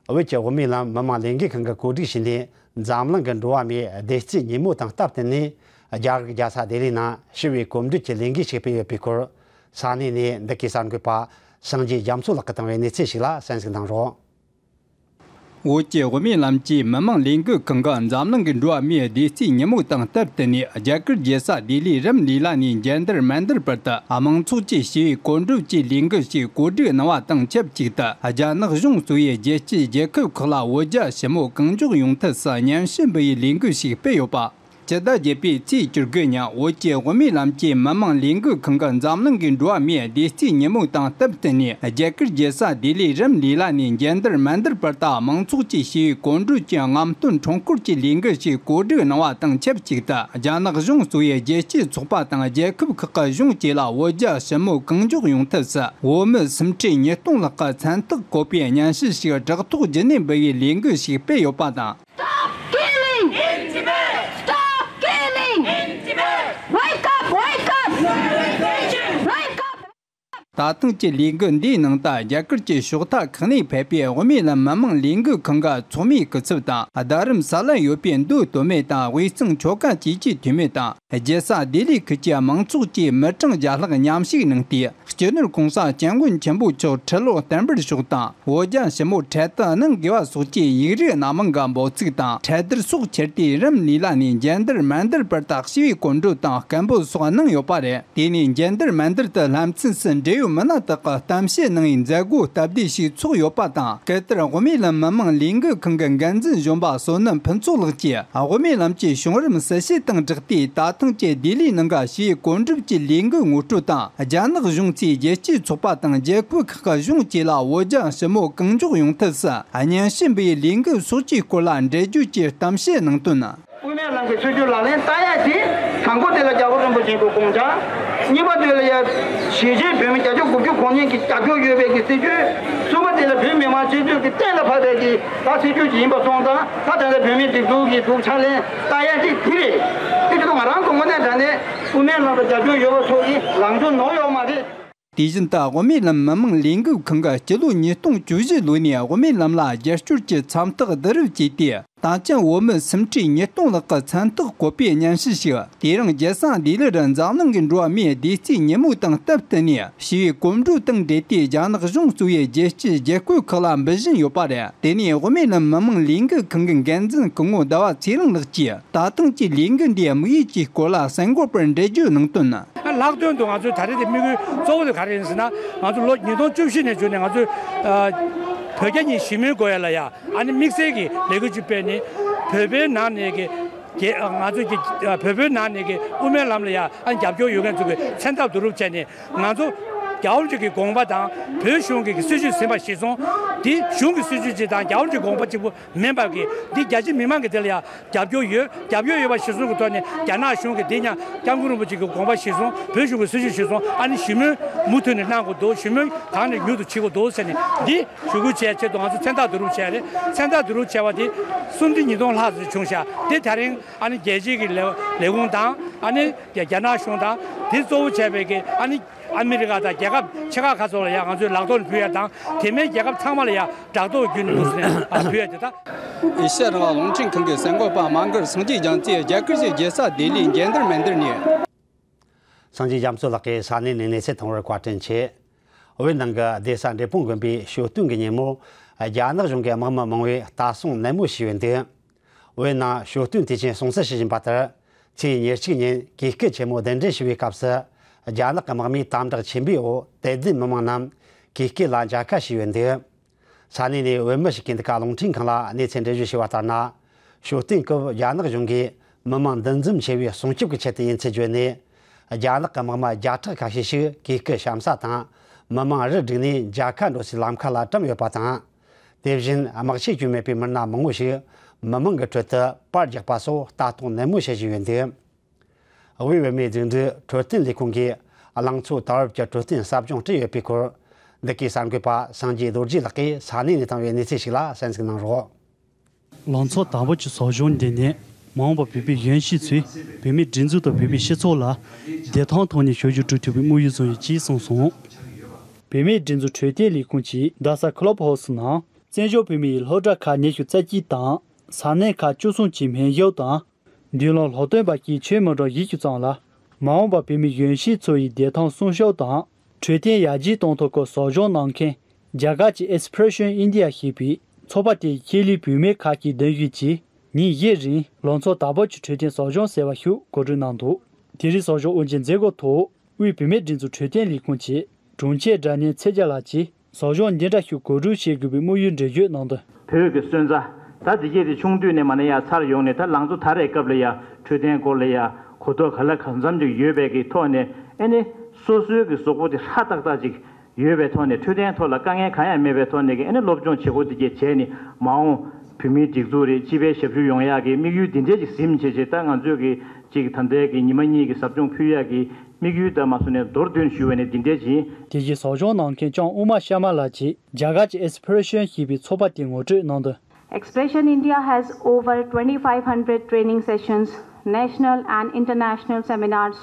བོད་ཀྱི་དབུ་མའི་ལམ་མི་དམངས་ལས་འགུལ་ཁང་གིས་གོ་སྒྲིག་བྱས་ནས། འཛམ་གླིང་གི་འགྲོ་བ་མིའི་བདེ་སྐྱིད་ཉིན་མོ་དང་སྟབས་བསྟུན་ནས། རྒྱ་གར་རྒྱལ་ས་ལྡི་ལིའི་ནང་ཞི་བའི་གོམ་བགྲོད་ཀྱི་ལས་འགུལ་ཞིག་སྤེལ་ཡོད་པའི་སྐོར། ས་གནས་ནས་འདི་གའི་གསར་འགོད་པ་སངས་རྒྱས་རྒྱ་མཚོ་ལགས་ཀྱིས་བཏང་བའི་གནས་ཚུལ་ཞིག་ལ་གསན་གཟིགས་གནང་རོགས། བོད་ཀྱི་དབུ་མའི་ལམ་གྱི་མི་དམངས་ལས་འགུལ་ཁང་གིས་འཛམ་གླིང་གི་འགྲོ་བ་མིའི་བདེ་སྐྱིད་ཉིན་མོ་དང་སྟབས་བསྟུན་ནས། རྒྱ་གར་རྒྱལ་ས་ལྡི་ལིའི་རམ་ལི་ལ་ནས་འཇལ་དར་མན་དར་བར་དུ་དམངས་ཚོགས་ཀྱི་ཞི་བའི་གོམ་བགྲོད་ཀྱི་ལས་འགུལ་ཞིག་གོ་སྒྲིག་གནང་བ་དང་ཆབས་ཅིག་ཏུ། རྒྱ་ནག་གཞུང་གཙོས་པའི་རྒྱལ་སྤྱིའི་རྒྱལ་ཁབ་ཁག་ལ་བོད་རྒྱ་ཞི་མོལ་གང་མགྱོགས་ཡོང་ཐབས་སུ་སྙན་ཞུ་འབུལ་བའི་ལས་འགུལ་ཞིག་སྤེལ་ཡོད་པ། སྤྱི་ཟླ་བརྒྱད་པའི་ཚེས་བཅུ་དགུ་ཉིན་བོད་ཀྱི་དབུ་མའི་ལམ་གྱི་མི་དམངས་ལས་འགུལ་ཁང་གིས་འཛམ་གླིང་གི་འགྲོ་བ་མིའི་བདེ་སྐྱིད་ཉིན་མོ་དང་སྟབས་བསྟུན་ནས། རྒྱ་གར་རྒྱལ་ས་ལྡི་ལིའི་རམ་ལི་ལ་ནས་འཇལ་དར་མན་དར་བར་དུ་དམངས་ཚོགས་ཀྱི་ཞི་བའི་གོམ་བགྲོད་ཀྱི་རྔམ་སྟོན་ཁྲོམ་སྐོར་གྱི་ལས་འགུལ་ཞིག་གོ་སྒྲིག་གནང་བ་དང་ཆབས་ཅིག་ཏུ། རྒྱ་ནག་གཞུང་གཙོས་པའི་རྒྱལ་སྤྱིའི་ཚོགས་པ་དང་རྒྱལ་ཁབ་ཁག་གི་གཞུང་བཅས་ལ་བོད་རྒྱ་ཞི་མོལ་གང་མགྱོགས་ཡོང་ཐབས་སུ། བོད་མི་སུམ་ཁྲི་ཉིས་སྟོང་ལྷག་གི་མཚན་རྟགས་བཀོད་པའི་སྙན་ཞུ་ཞིག་བསྒྲགས་ཐོ་བརྒྱུད་ནས་འབུལ་བའི་ལས་འགུལ་ཞིག་སྤེལ་ཡོད་པ་དང་། Stop killing! In Tibet! Stop killing! In Tibet! Wake up! Wake up! Wake up! ད་ཐེངས་ཀྱི་ལས་འགུལ་འདིའི་ནང་དུ་རྒྱ་གར་གྱི་ཕྱོགས་མཐའ་ཁག་ནས་ཕེབས་པའི་དབུ་མའི་ལམ་མི་དམངས་ལས་འགུལ་ཁང་གི་ཚོགས་མིའི་སྐུ་ཚབ་དང་། རྡ་རམ་ས་ལར་ཡོད་པའི་མདོ་སྟོད་སྨད་དང་དབུས་གཙང་ཆོལ་ཁ་བཅས་ཀྱི་འཐུས་མི་དང་། རྒྱལ་ས་ལྡི་ལི་ཁུལ་གྱི་དམངས་ཚོགས་ཀྱི་མི་གྲངས་བརྒྱ་ལྷག་མཉམ་ཞུགས་གནང་སྟེ། སྤྱི་ནོར་༸གོང་ས་༸སྐྱབས་མགོན་ཆེན་པོ་མཆོག་ཁྲི་ལོ་བརྟན་པར་ཤོག་དང་། བོད་རྒྱ་ཞི་མོལ་འཕྲལ་དུ་གནང་དགོས་པ་སོགས་ཀྱི་ཡིག་རིགས་སྣ་མང་གི་འབོད་ཚིག་དང་། འཕྲལ་དར་སོགས་འཁྱེར་ཏེ་རམ་ལི་ལ་ནས་འཇལ་དར་མན་དར་བར་དུ་ཞི་བའི་གོམ་བགྲོད་དང་སྐད་འབོད་སོགས་གནང་ཡོད་པ་རེད། དེ་ནས་འཇལ་དར་མན་དར་དུ་ལྷན་ཚུགས་སུ་འབྲེལ་ཡོད་མི་སྣ་དག་གིས་གཏམ་བཤད་གནང་བའི་མཛད་སྒོ་སྟབས་བདེ་ཞིག་ཚོགས་ཡོད་པ་དང་། སྐབས་དེར་དབུ་མའི་ལམ་མི་དམངས་ལས་འགུལ་ཁང་གི་འགན་འཛིན་གཞོན་པ་བསོད་ནམས་ཕུན་ཚོགས་ལགས་ཀྱིས། དབུ་མའི་ལམ་གྱི་བྱུང་རིམ་གསལ་བཤད་དང་སྦྲགས་ཏེ། ད་ཐེངས་ཀྱི་ལྡི་ལི་ནང་གི་ཞི་བའི་གོམ་བགྲོད་ཀྱི་ལས་འགུལ་ངོ་སྤྲོད་དང་། རྒྱ་ནག་གཞུང་གཙོས་རྒྱལ་སྤྱིའི་ཚོགས་པ་དང་རྒྱལ་ཁབ་ཁག་གི་གཞུང་བཅས་ལ་བོད་རྒྱ་ཞི་མོལ་གང་མགྱོགས་ཡོང་ཐབས་སུ་སྙན་ཞུ་འབུལ་བའི་ལས་འགུལ་སོགས་ཀྱི་སྐོར་ལ་འགྲེལ་བརྗོད་ཀྱི་གཏམ་བཤད་གནང་དོན། དབུ་མའི་ལམ་གྱི་སྲིད་བྱུས་ལག་ལེན་བསྟར་ཡ་དེ། དང་པོ་དེ་ལ་རྒྱལ་བ་རིན་པོ་ཆེ་མཆོག་དགོངས་འཆར། གཉིས་པ་དེ་ལ་ཡ་གཞིས་བྱེས་བོད་མི་བརྒྱ་ཆ་དགུ་བཅུ་གོ་གཉིས་ཀྱི་རྒྱབ་སྐྱོར་ཡོད་པའི་གི་སྲིད་བྱུས། གསུམ་པ་དེ་ལ་བོད་མི་མང་སྤྱི་འཐུས་ཀྱིས་གཏན་ལ་ཕབ་པའི་གི་ད་སྲིད་བྱུས་ཅིག་ཡིན་པ་སོང་ཙང་། ད་ད་ལྟ་བོད་མིའི་སྒྲིག་འཛུགས་ཀྱི་སྒྲུབ་འཆར་ལེན་བསྟར་ཡ་དེ་དེ་རེད། དེ་ཚོ་ང་རང་གི་ངོས་ནས་དྲང་གནས་དབུ་མའི་ལམ་ལ་རྒྱབ་སྐྱོར་ཡོད་པ་སོགས་ཀྱི་ལངས་ཕྱོགས་ནོར་ཡོད་མ་རེད། དེ་བཞིན་དུ་དབུ་མའི་ལམ་མི་མང་ལས་འགུལ་ཁང་གིས་སྤྱི་ལོ་ཉིས་སྟོང་བཅུ་བཞི་ལོ་ནས་དབུ་མའི་ལམ་ལ་རྒྱབ་སྐྱོར་གྱི་མཚམས་ཐག་བསྡུ་རུབ་བྱས་ཏེ། དེང་ཆེན་བོད་མི་སུམ་ཁྲི་ཉིས་སྟོང་ལྷག་གི་མཚན་རྟགས་བཀོད་པའི་སྙན་ཞུ་ཞིག་དེ་རིང་རྒྱལ་ས་ལྡི་ལིར་འཛམ་གླིང་གི་འགྲོ་བ་མིའི་བདེ་སྐྱིད་ཉིན་མོ་དང་སྟབས་བསྟུན་ནས་ཞི་བའི་གོམ་བགྲོད་དང་འབྲེལ་ཏེ་རྒྱ་ནག་གཞུང་གཙོས་པའི་རྒྱལ་སྤྱིའི་རྒྱལ་ཁབ་ཁག་ལ་འབུལ་བཞིན་ཡོད་པ་རེད། དེ་ནས་དབུ་མའི་ལམ་མི་མང་ལས་འགུལ་ཁང་གི་འགན་འཛིན་སྐུ་ངོ་ཟླ་བ་ཚེ་རིང་ལགས་ཀྱིས་ད་ཐེངས་ཀྱི་ལས་འགུལ་འདིའི་དམིགས་ཡུལ་གྱི་སྐོར་ལ་གསར་འགོད་པར་འགྲེལ་བརྗོད་གནང་དོན། ལྷག་དོན་དུ་ང་ཚོའི་ད་རེས་ཀྱི་དམིགས་ཡུལ་གཙོ་བོ་དེ་ག་རེ་ཡིན་ཟེར་ན། ང་ཚོ་ལོ་ཉིས་སྟོང་བཅུ་བཞི་ནས་བརྒྱུད་ནས་ང་ཚོས་ཨ་བོད་རྒྱ་གཉིས་ཞི་མོལ་དགོས་ཡ་ལ་ཡ་ཨ་ནི་དམིགས་བསལ་གྱི་ལས་འགུལ་ཅིག་སྤེལ་ནས། བོད་པའི་ནང་ནས་ཀྱི་རྒྱལ་ང་ཚོ་གི་ཨ་བོད་པའི་ནང་ནས་ཀྱི་དབུ་མའི་ལམ་ལ་ཡ་ཨ་རྒྱབ་སྐྱོར་ཡོད་མཁན་ཚོ་གི་མཚན་རྟགས་བསྡུ་རུབ་བྱས་ནས། ང་ཚོ་རྒྱལ་བ་རིན་པོ་ཆེ་གི་དགོངས་པ་དང་བོད་གཞུང་གི་སྲིད་བྱུས་ཟིན་པ་གཞིར་བཟུང་། འདི་གཞུང་གི་སྲིད་བྱུས་ཅིག་དང་རྒྱལ་བ་རིན་པོ་ཆེའི་དགོངས་པ་གཅིག་པུ་མིན་པ་གི་འདི་རྒྱ་ཆེ་མི་མང་གི་དེ་ལ་ཡ་རྒྱབ་སྐྱོར་ཡོད། རྒྱབ་སྐྱོར་ཡོད་པ་གཞིར་བཟུང་གི་ཐོག་ནས་རྒྱ་ནག་གཞུང་གིས་འདི་ཡང་སྐྱབས་མགོན་རིན་པོ་ཆེ་གི་དགོངས་པ་གཞིར་བཟུང་། བོད་གཞུང་གི་སྲིད་བྱུས་གཞིར་བཟུང་ཨ་ནི་ཞི་མོལ་མུ་མཐུད་ནས་གནང་དགོས་འདུག་ཞི་མོལ་གང་ནས་མྱུར་དུ་བྱེད་དགོས་འདུག་ཟེར་ནས་འདི་ཞུ་སྐུལ་བྱས་ཆེད་དུ་ང་ཚོ་མཚན་རྟགས་བསྡུ་རུབ་བྱས་རེད། མཚན་རྟགས་བསྡུ་རུབ་བྱས་པ་དེ་སུམ་ཁྲི་ཉིས་སྟོང་ལྷག་ཙམ་བྱུང་ཤག་དེ་ད་རིང་ཨ་ནི་རྒྱལ་སྤྱིའི་གི་ལས་ལས་ཁུངས་དང་ཨ་ནི་རྒྱ་རྒྱ་ནག་གཞུང་དང་དེ་གཙོ་བོ་བྱས་པའི་གི་ཨ་ནི་ཨ་མི་རི་ཀ་དང་རྒྱལ་ཁབ་ཆེ་ཁག་ཁག་ཚོ་ལ་ཡང་ང་ཚོས་ལག་ཐོགས་ཕུལ་ཡ་དང་། དེ་མིན་རྒྱལ་ཁབ་ཚང་མ་ལ་ཡང་སྦྲག་ཐོག་བརྒྱུད་ནས་འདུག་ཟེར་ནས་ཨ་ཕུལ་ཡ་དེ་དང་། ཨེ་ཤ་ཡ་རང་དབང་རླུང་འཕྲིན་ཁང་གི་གསར་འགོད་པ་མ་གར་སངས་རྒྱས་རྒྱ་མཚོས་རྒྱ་གར་གྱི་རྒྱལ་ས་ལྡི་ལིའི་འགྱེལ་འདུར་མན་དིར་ནས། སངས་རྒྱས་རྒྱ་མཚོ་ལགས་ཀྱིས་ས་གནས་ནས་གནས་ཚུལ་ཐོན་པར་བཀའ་དྲིན་ཆེ། བོད་ནང་གི་སྡེ་ས་འབྲས་སྤུངས་དགོན་པའི་ཞོ་སྟོན་གྱི་ཉིན་མོ། རྒྱ་ནག་གཞུང་གི་དམག་མི་མང་བོས་ལྟ་སྲུང་ནན་མོ་བྱས་ཡོད་འདུག་བོད་ནང་ཞོ་སྟོན་དུས་ཆེན་སྲུང་བརྩི་ཞུ་བཞིན་པ་ལྟར། ཚེས་ཉེར་གཅིག་ཉིན་གུས་སྐུ་ཆེན་མོ་གདན་འདྲེན་ཞུ་བའི་སྐབས་སུ། རྒྱ་ནག་གི་དམག་མིས་དམ་དྲག་ཆེན་པོའི་འོག་དད་ལྡན་མི་མང་རྣམས་གུས་སྐུ་ལ་མཇལ་ཁ་ཞུས་ཡོད་འདུག་ས་གནས་ནས་བོད་མི་ཞིག་གིས་འདི་ག་རླུང་འཕྲིན་ཁང་ལ་གནས་ཚུལ་འགྲེལ་བརྗོད་བྱས་པ་ལྟར་ན། ཞོ་སྟོན་སྐབས་རྒྱ་ནག་གཞུང་གིས་མི་མང་འདུ་འཛོམས་ཆེ་བའི་སྲུང་སྐྱོབ་ཀྱི་ཆེད་དུ་ཡིན་ཚུལ་བརྗོད་ནས། རྒྱ་ནག་གི་དམག་མི་བརྒྱ་ཕྲག་ཁ་ཤས་ཤིག་གུས་སྐུ་བྱམས་ས་དང་། མི་མང་རུ་བསྒྲིགས་ནས་མཇལ་ཁ་འགྲོ་སའི་ལམ་ཁ་ལ་བཀྲམ་ཡོད་པ་དང་། དེ་བཞིན་དམག་ཆས་ཀྱང་མེད་པའི་མི་སྣ་མང་བོ་ཞིག་མི་མང་གི་ཁྲོད་དུ་པར་རྒྱག་པ་སོགས་ལྟ་རྟོག་ནན་མོ་བྱེད་བཞིན་ཡོད་འདུག་དབུས་བོད་མིའི་སྒྲིག་འཛུགས་འཕྲོད་བསྟེན་ལས་ཁུངས་ཀྱིས་གླང་མཚོ་དར་བབ་ཀྱི་འཕྲོད་བསྟེན་ཟབ་སྦྱོང་སྤྲད་ཡོད་པའི་སྐོར། འདི་གའི་གསར་འགོད་པ་སངས་རྒྱས་རྡོ་རྗེ་ལགས་ཀྱིས་ས་གནས་ནས་བཏང་བའི་གནས་ཚུལ་ཞིག་ལ་གསན་གཟིགས་གནང་རོགས། ལང་ཚོ་དང་པོ་གྱི་ཟབ་སྦྱོང་འདི་ནི་མ་འོངས་པར་བོད་པའི་གཞོན་སྐྱེས་ཚོས་བོད་མིའི་སྒྲིག་འཛུགས་དང་བོད་པའི་སྤྱི་ཚོགས་ལ་བདེ་ཐང་ཐོག་ནས་ཞབས་ཞུ་སྒྲུབ་ཐུབ་པའི་དམིགས་ཡུལ་བཟུང་ཡོད་ཅེས་གསུངས་སོང་། བོད་མིའི་སྒྲིག་འཛུགས་འཕྲོད་བསྟེན་ལས་ཁུངས་ཀྱིས་རྡ་ས་ཀློབ་ཧའུ་སི་ནང་བཙན་བྱོལ་བོད་མིའི་སློབ་གྲྭ་ཁག་ཉི་ཤུ་རྩ་གཅིག་དང་ས་གནས་ཁག་བཅུ་གསུམ་གྱི་སྨན་ཞབས་དང་། མདུན་ལམ་སློབ་སྟོན་པ་བཅས་ཆོས་མི་གྲངས་བཞི་བཅུ་ཙམ་ལ་མ་འོངས་པར་བོད་མི་གཞོན་སྐྱེས་ཚོ་ཡི་བདེ་ཐང་སྲུང་སྐྱོབ་དང་འཕྲོད་བསྟེན་ཡར་རྒྱས་གཏོང་ཐབས་སྐོར་ཟབ་སྦྱོང་གནང་མཁན་རྒྱ་གར་གྱི་Aspiration India ཞེས་པའི་ཚོགས་པ་དེའི་ཁྱད་ལས་བུད་མེད་ཁག་གི་གདན་ཞུས་ཀྱིས་ཉིན་བཞི་རིང་ལང་ཚོ་དར་པོ་གྱི་འཕྲོད་བསྟེན་ཟབ་སྦྱོང་ཟེར་བ་ཞིག་གོ་སྒྲིག་གནང་འདུག་དེ་རིང་ཟབ་སྦྱོང་དབུ་འབྱེད་མཛད་སྒོའི་ཐོག་དབུས་བུད་མེད་སྒྲིག་འཛུགས་འཕྲོད་བསྟེན་ལས་ཁུངས་ཀྱི་དྲུང་ཆེ་སྒྲ་སྙན་ཚེ་རྒྱལ་ལགས་ཀྱིས། ཟབ་སྦྱོང་འདི་འདྲ་ཞིག་གོ་སྒྲིག་བྱེད་དགོས་པའི་དམིགས་ཡུལ་འགྲེལ་བརྗོད་གནང་དོན། བོད་ཀྱི་སོན་རྩ། ད་འདི་གས་དེ་ཆུང་དུས་ནས་མ་ནས་ཡར་འཚར་ཡོང་ནས་ད་ལང་ཚོ་དར་བའི་སྐབས་ལ་ཡ་འཕྲོད་བསྟེན་སྐོར་ལ་ཡ་གོ་རྟོགས་ག་ལ་གང་འཚམ་ཅིག་ཡོད་པའི་གི་ཐོག་ནས་ཨེ་ནི་སོ་སོའི་གི་གཟུགས་པོ་དེ་ཧྲ་ཏག་ཏག་ཅིག་ཡོད་པའི་ཐོག་ནས་འཕྲོད་བསྟེན་ཐོག་ལ་དཀའ་ངལ་གང་ཡང་མེད་པའི་ཐོག་ནས་གི་ཨེ་ནི་སློབ་སྦྱོང་བྱེད་སྒོ་འདི་གས་བྱས་ནས་མ་འོངས་བོད་མིའི་སྒྲིག་འཛུགས་རེད་སྤྱི་པའི་ཞབས་ཞུ་ཡོང་ཡག་གི་དམིགས་ཡུལ་འདི་འདྲས་ཅིག་ཟིན་བྱས་བྱས་ད་ང་ཚོས་གི་ཅིག་ད་ལྟའི་གི་ཉི་མ་གཉིས་ཀྱི་ཟབ་སྦྱོང་ཕུལ་ཡག་གི་དམིགས་ཡུལ་ད་མ་སོང་ནས་མདོར་བསྡུས་ཞུས་པ་ནས་འདི་འདྲས་ཡིན། དེ་བཞིན་ཟབ་སྦྱོང་གནང་མཁན་ལྕམ་ཨུ་མ་ཤར་མ་ལགས་ཀྱིས་རྒྱ་གར་གྱི་Aspiration ཞེས་པའི་ཚོགས་པ་དེ་ངོ་སྤྲོད་གནང་དོན། Aspiration India has over twenty-five hundred training sessions, national and international seminars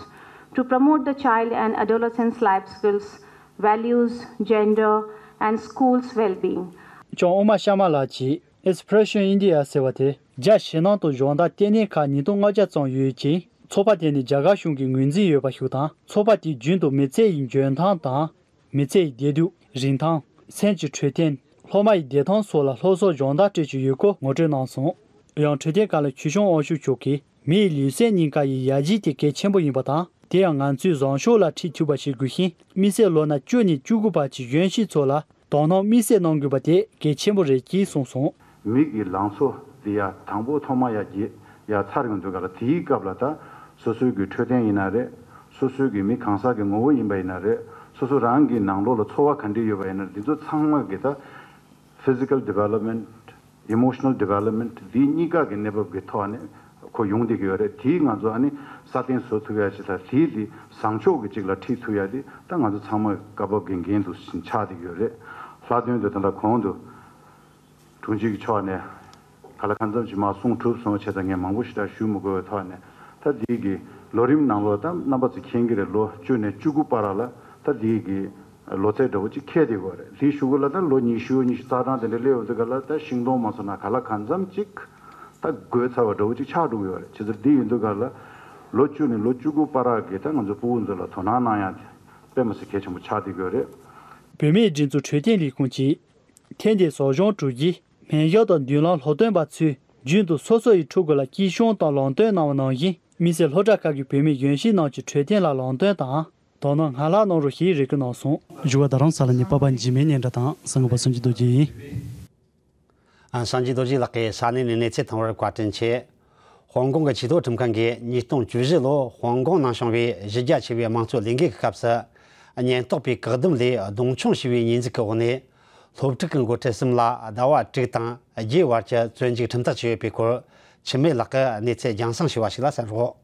to promote the child and adolescent's life skills, values, gender, and school's well-being. ལྕམ་ཨུ་མ་ཤར་མ་ལགས་ཀྱིས་Aspiration India ཟེར་བ་དེ་རྒྱ་ཕྱི་ནང་དུ་སྦྱོང་བརྡར་ལྟེ་གནས་ཁག་ཉིས་སྟོང་ལྔ་བརྒྱ་ཙམ་ཡོད་ཅིང་། ཚོགས་པ་དེ་ནི་རྒྱ་གར་གཞུང་གིས་ངོས་འཛིན་ཡོད་པ་ཞིག་དང་། ཚོགས་པ་དེའི་རྒྱུན་དུ་མི་ཚེ་ཡི་འཇོན་ཐང་དང་། མི་ཚེ་ཡི་བདེ་སྡུག་རིན་ཐང་། སེམས་ཀྱི་འཕྲོད་བསྟེན། སློབ་མ་ཡི་བདེ་ཐང་སོགས་ལ་སློབ་གསོ་སྦྱོང་བརྡར་སྤྲད་ཀྱི་ཡོད་སྐོར་ངོ་སྤྲོད་གནང་སོང་། ཡང་འཕྲོད་བསྟེན་ཁང་ལ་ཆོས་སྐྱོང་དབང་ཕྱུག་མཆོག་གིས་མི་ཡི་ལུས་སེམས་གཉིས་ཀ་ཡི་ཡར་རྒྱས་དེ་གལ་ཆེན་པོ་ཡིན་པ་དང་། དེ་ཡང་ང་ཚོས་བཟང་ཕྱོགས་ལ་ཁྲིད་ཐུབ་པ་ཞིག་དགོས་ཤིང་། དམིགས་བསལ་ལོ་ན་བཅུ་ནས་བཅུ་དགུ་བར་གྱི་གཞོན་སྐྱེས་ཚོ་ལ་དོ་སྣང་དམིགས་བསལ་གནང་དགོས་པ་དེ་གལ་ཆེན་པོ་རེད་ཅེས་གསུངས་སོང་། མི་གི་ལང་ཚོ་འདི་ཡ་དང་པོ་ཐོག་མ་ཡ་རྒྱས་ཡ་ཚར་ཡོང་དུས་ག་ལ་དེའི་སྐབས་ལ་ད་སོ་སོའི་གི་འཕྲོད་བསྟེན་ཡིན་ན་རེད། སོ་སོའི་གི་མི་གང་ཟག་གི་ངོ་བོ་ཡིན་པ་ཡིན་ན་རེད། སོ་སོ་རང་གི་ནང་ལོགས་ལ་ཚོར་བ་ག་འདྲ་ཡོད་པ་ཡིན་ན་རེད། འདི་ཚོ་ཚང་མ་གི་ད་physical development, emotional development འདི་གཉིས་ཀ་གི་གནས་བབ་ཀྱི་ཐོག་ནས་ཁོ་ཡོང་བསྡད་ཀྱི་ཡོད་རེད། དེའི་ང་ཚོ་ཨ་ནི་སྲ་བརྟན་བཟོ་ཐུབ་ཡ་ཅིག་དང་དེའི་དེ་བཟང་ཕྱོགས་ཀྱི་ཅིག་ལ་ཁྲིད་ཐུབ་ཡ་དེ་ད་ང་ཚོ་ཚང་མ་སྐབས་བབ་ཀྱི་འགན་དུ་ཆགས་བསྡད་ཀྱི་ཡོད་རེད། ལྷག་དོན་དུ་ད་ལྟ་གོང་དུ་དྲུང་ཆེ་གི་ཕྱོགས་ནས་ག་ལ་གང་འཚམ་ཅིག་མར་གསུངས་གྲུབ་སོང་བྱས་ཙང་ངས་མང་པོ་ཞིག་ད་ཞུ་མི་དགོས་པའི་ཐོག་ནས་ད་དེའི་གི་ལོ་རིམ་ནང་ལོགས་ད་རྣམ་པ་ཚོ་མཁྱེན་གྱི་རེད། ལོ་བཅུ་ནས་བཅུ་དགུ་བར་ལ་ད་ ད་འདི་གི་ལོ་ཚད་འདྲ་བོ་ཅིག་འཁེལ་བསྡད་ཡོད་རེད། དེའི་གཞུག་གུ་ལ་ད་ལོ་ཉི་ཤུ་ཉི་ཤུ་རྩ་གྲངས་དེ་འདྲ་སླེབས་ཡོང་དུས་ག་ལ་ད་ཤིང་སྡོང་མ་སོང་ན་ག་ལ་གང་འཚམ་ཅིག་ད་འགོས་ཚར་བ་འདྲ་བོ་ཅིག་ཆགས་འགྲོ་གི་ཡོད་རེད། བྱས་ཙང་འདི་ཡིན་དུས་ག་ལ་ལོ་བཅུ་ནས་ལོ་བཅུ་དགུ་བར་གི་ད་ང་ཚོ་ཕྲུ་གུ་ཚོ་ལ་དོ་སྣང་གནང་ཡ་དེ་དཔེ་མི་སྲིད་གལ་ཆེན་པོ་ཆགས་བསྡད་ཀྱི་ཡོད་རེད། བུད་མེད་སྒྲིག་འཛུགས་འཕྲོད་བསྟེན་ལས་ཁུངས་ཀྱིས། ཐེངས་འདིའི་ཟོག་གཞུང་དྲུག་གིས་སྨན་ཞབས་དང་མདུན་ལམ་སློབ་སྟོན་པ་ཚོས་རྒྱུན་དུ་སོ་སོ་ཡི་ཕྲུ་གུ་ལ་སྐྱིད་གཤོངས་དང་ལམ་སྟོན་གནང་བ་ནང་བཞིན། མི་སེར་སློབ་གྲྭ་ཁག་གི་བུད་མེད་གཞོན་སྐྱེས་རྣམས་ཀྱི་འཕྲོད་བསྟེན་ལ་ལམ་སྟོན་དང་། དོ་སྣང་སྔར་ལྷག་གནང་རོགས་ཞེས་རེ་སྐུལ་གནང་སོང་། བཞུགས་སྒར་རྡ་རམ་ས་ལ་ནས་པ་ཕ་འཇིགས་མེད་སྙན་གྲགས་དང་གསན་པ་སངས་རྒྱས་རྡོ་རྗེ་ཡིན། ཨ། སངས་རྒྱས་རྡོ་རྗེ་ལགས་ཀྱིས་ས་གནས་ནས་གནས་ཚུལ་བཏང་བར་བཀའ་དྲིན་ཆེ། ཧོང་ཀོང་གི་ཆེས་མཐོའི་ཁྲིམས་ཁང་གིས་ཉིས་སྟོང་བཅུ་བཞི་ལོར་ཧོང་ཀོང་ནང་བྱུང་བའི་གཞི་རྒྱ་ཆེ་བའི་དམངས་གཙོའི་ལས་འགུལ་གྱི་སྐབས་སུ། ཉེན་རྟོག་པའི་བཀག་སྡོམ་ལས་གདོང་མཆོང་བྱས་པའི་ཉེས་འཛུགས་ཀྱི་འོག་ནས། སློབ་ཕྲུག་གི་འགོ་ཁྲིད་གསུམ་ལ་ཟླ་བ་དྲུག་དང་བརྒྱད་བར་གྱི་བཙོན་འཇུག་ཁྲིམས་ཐག་བཅད་ཡོད་པའི་སྐོར། འཆི་མེད་ལགས་ཀྱིས་གནས་ཚུལ་རྒྱང་སྲིང་ཞུས་པ་ཞིག་ལ་གསན་རོགས།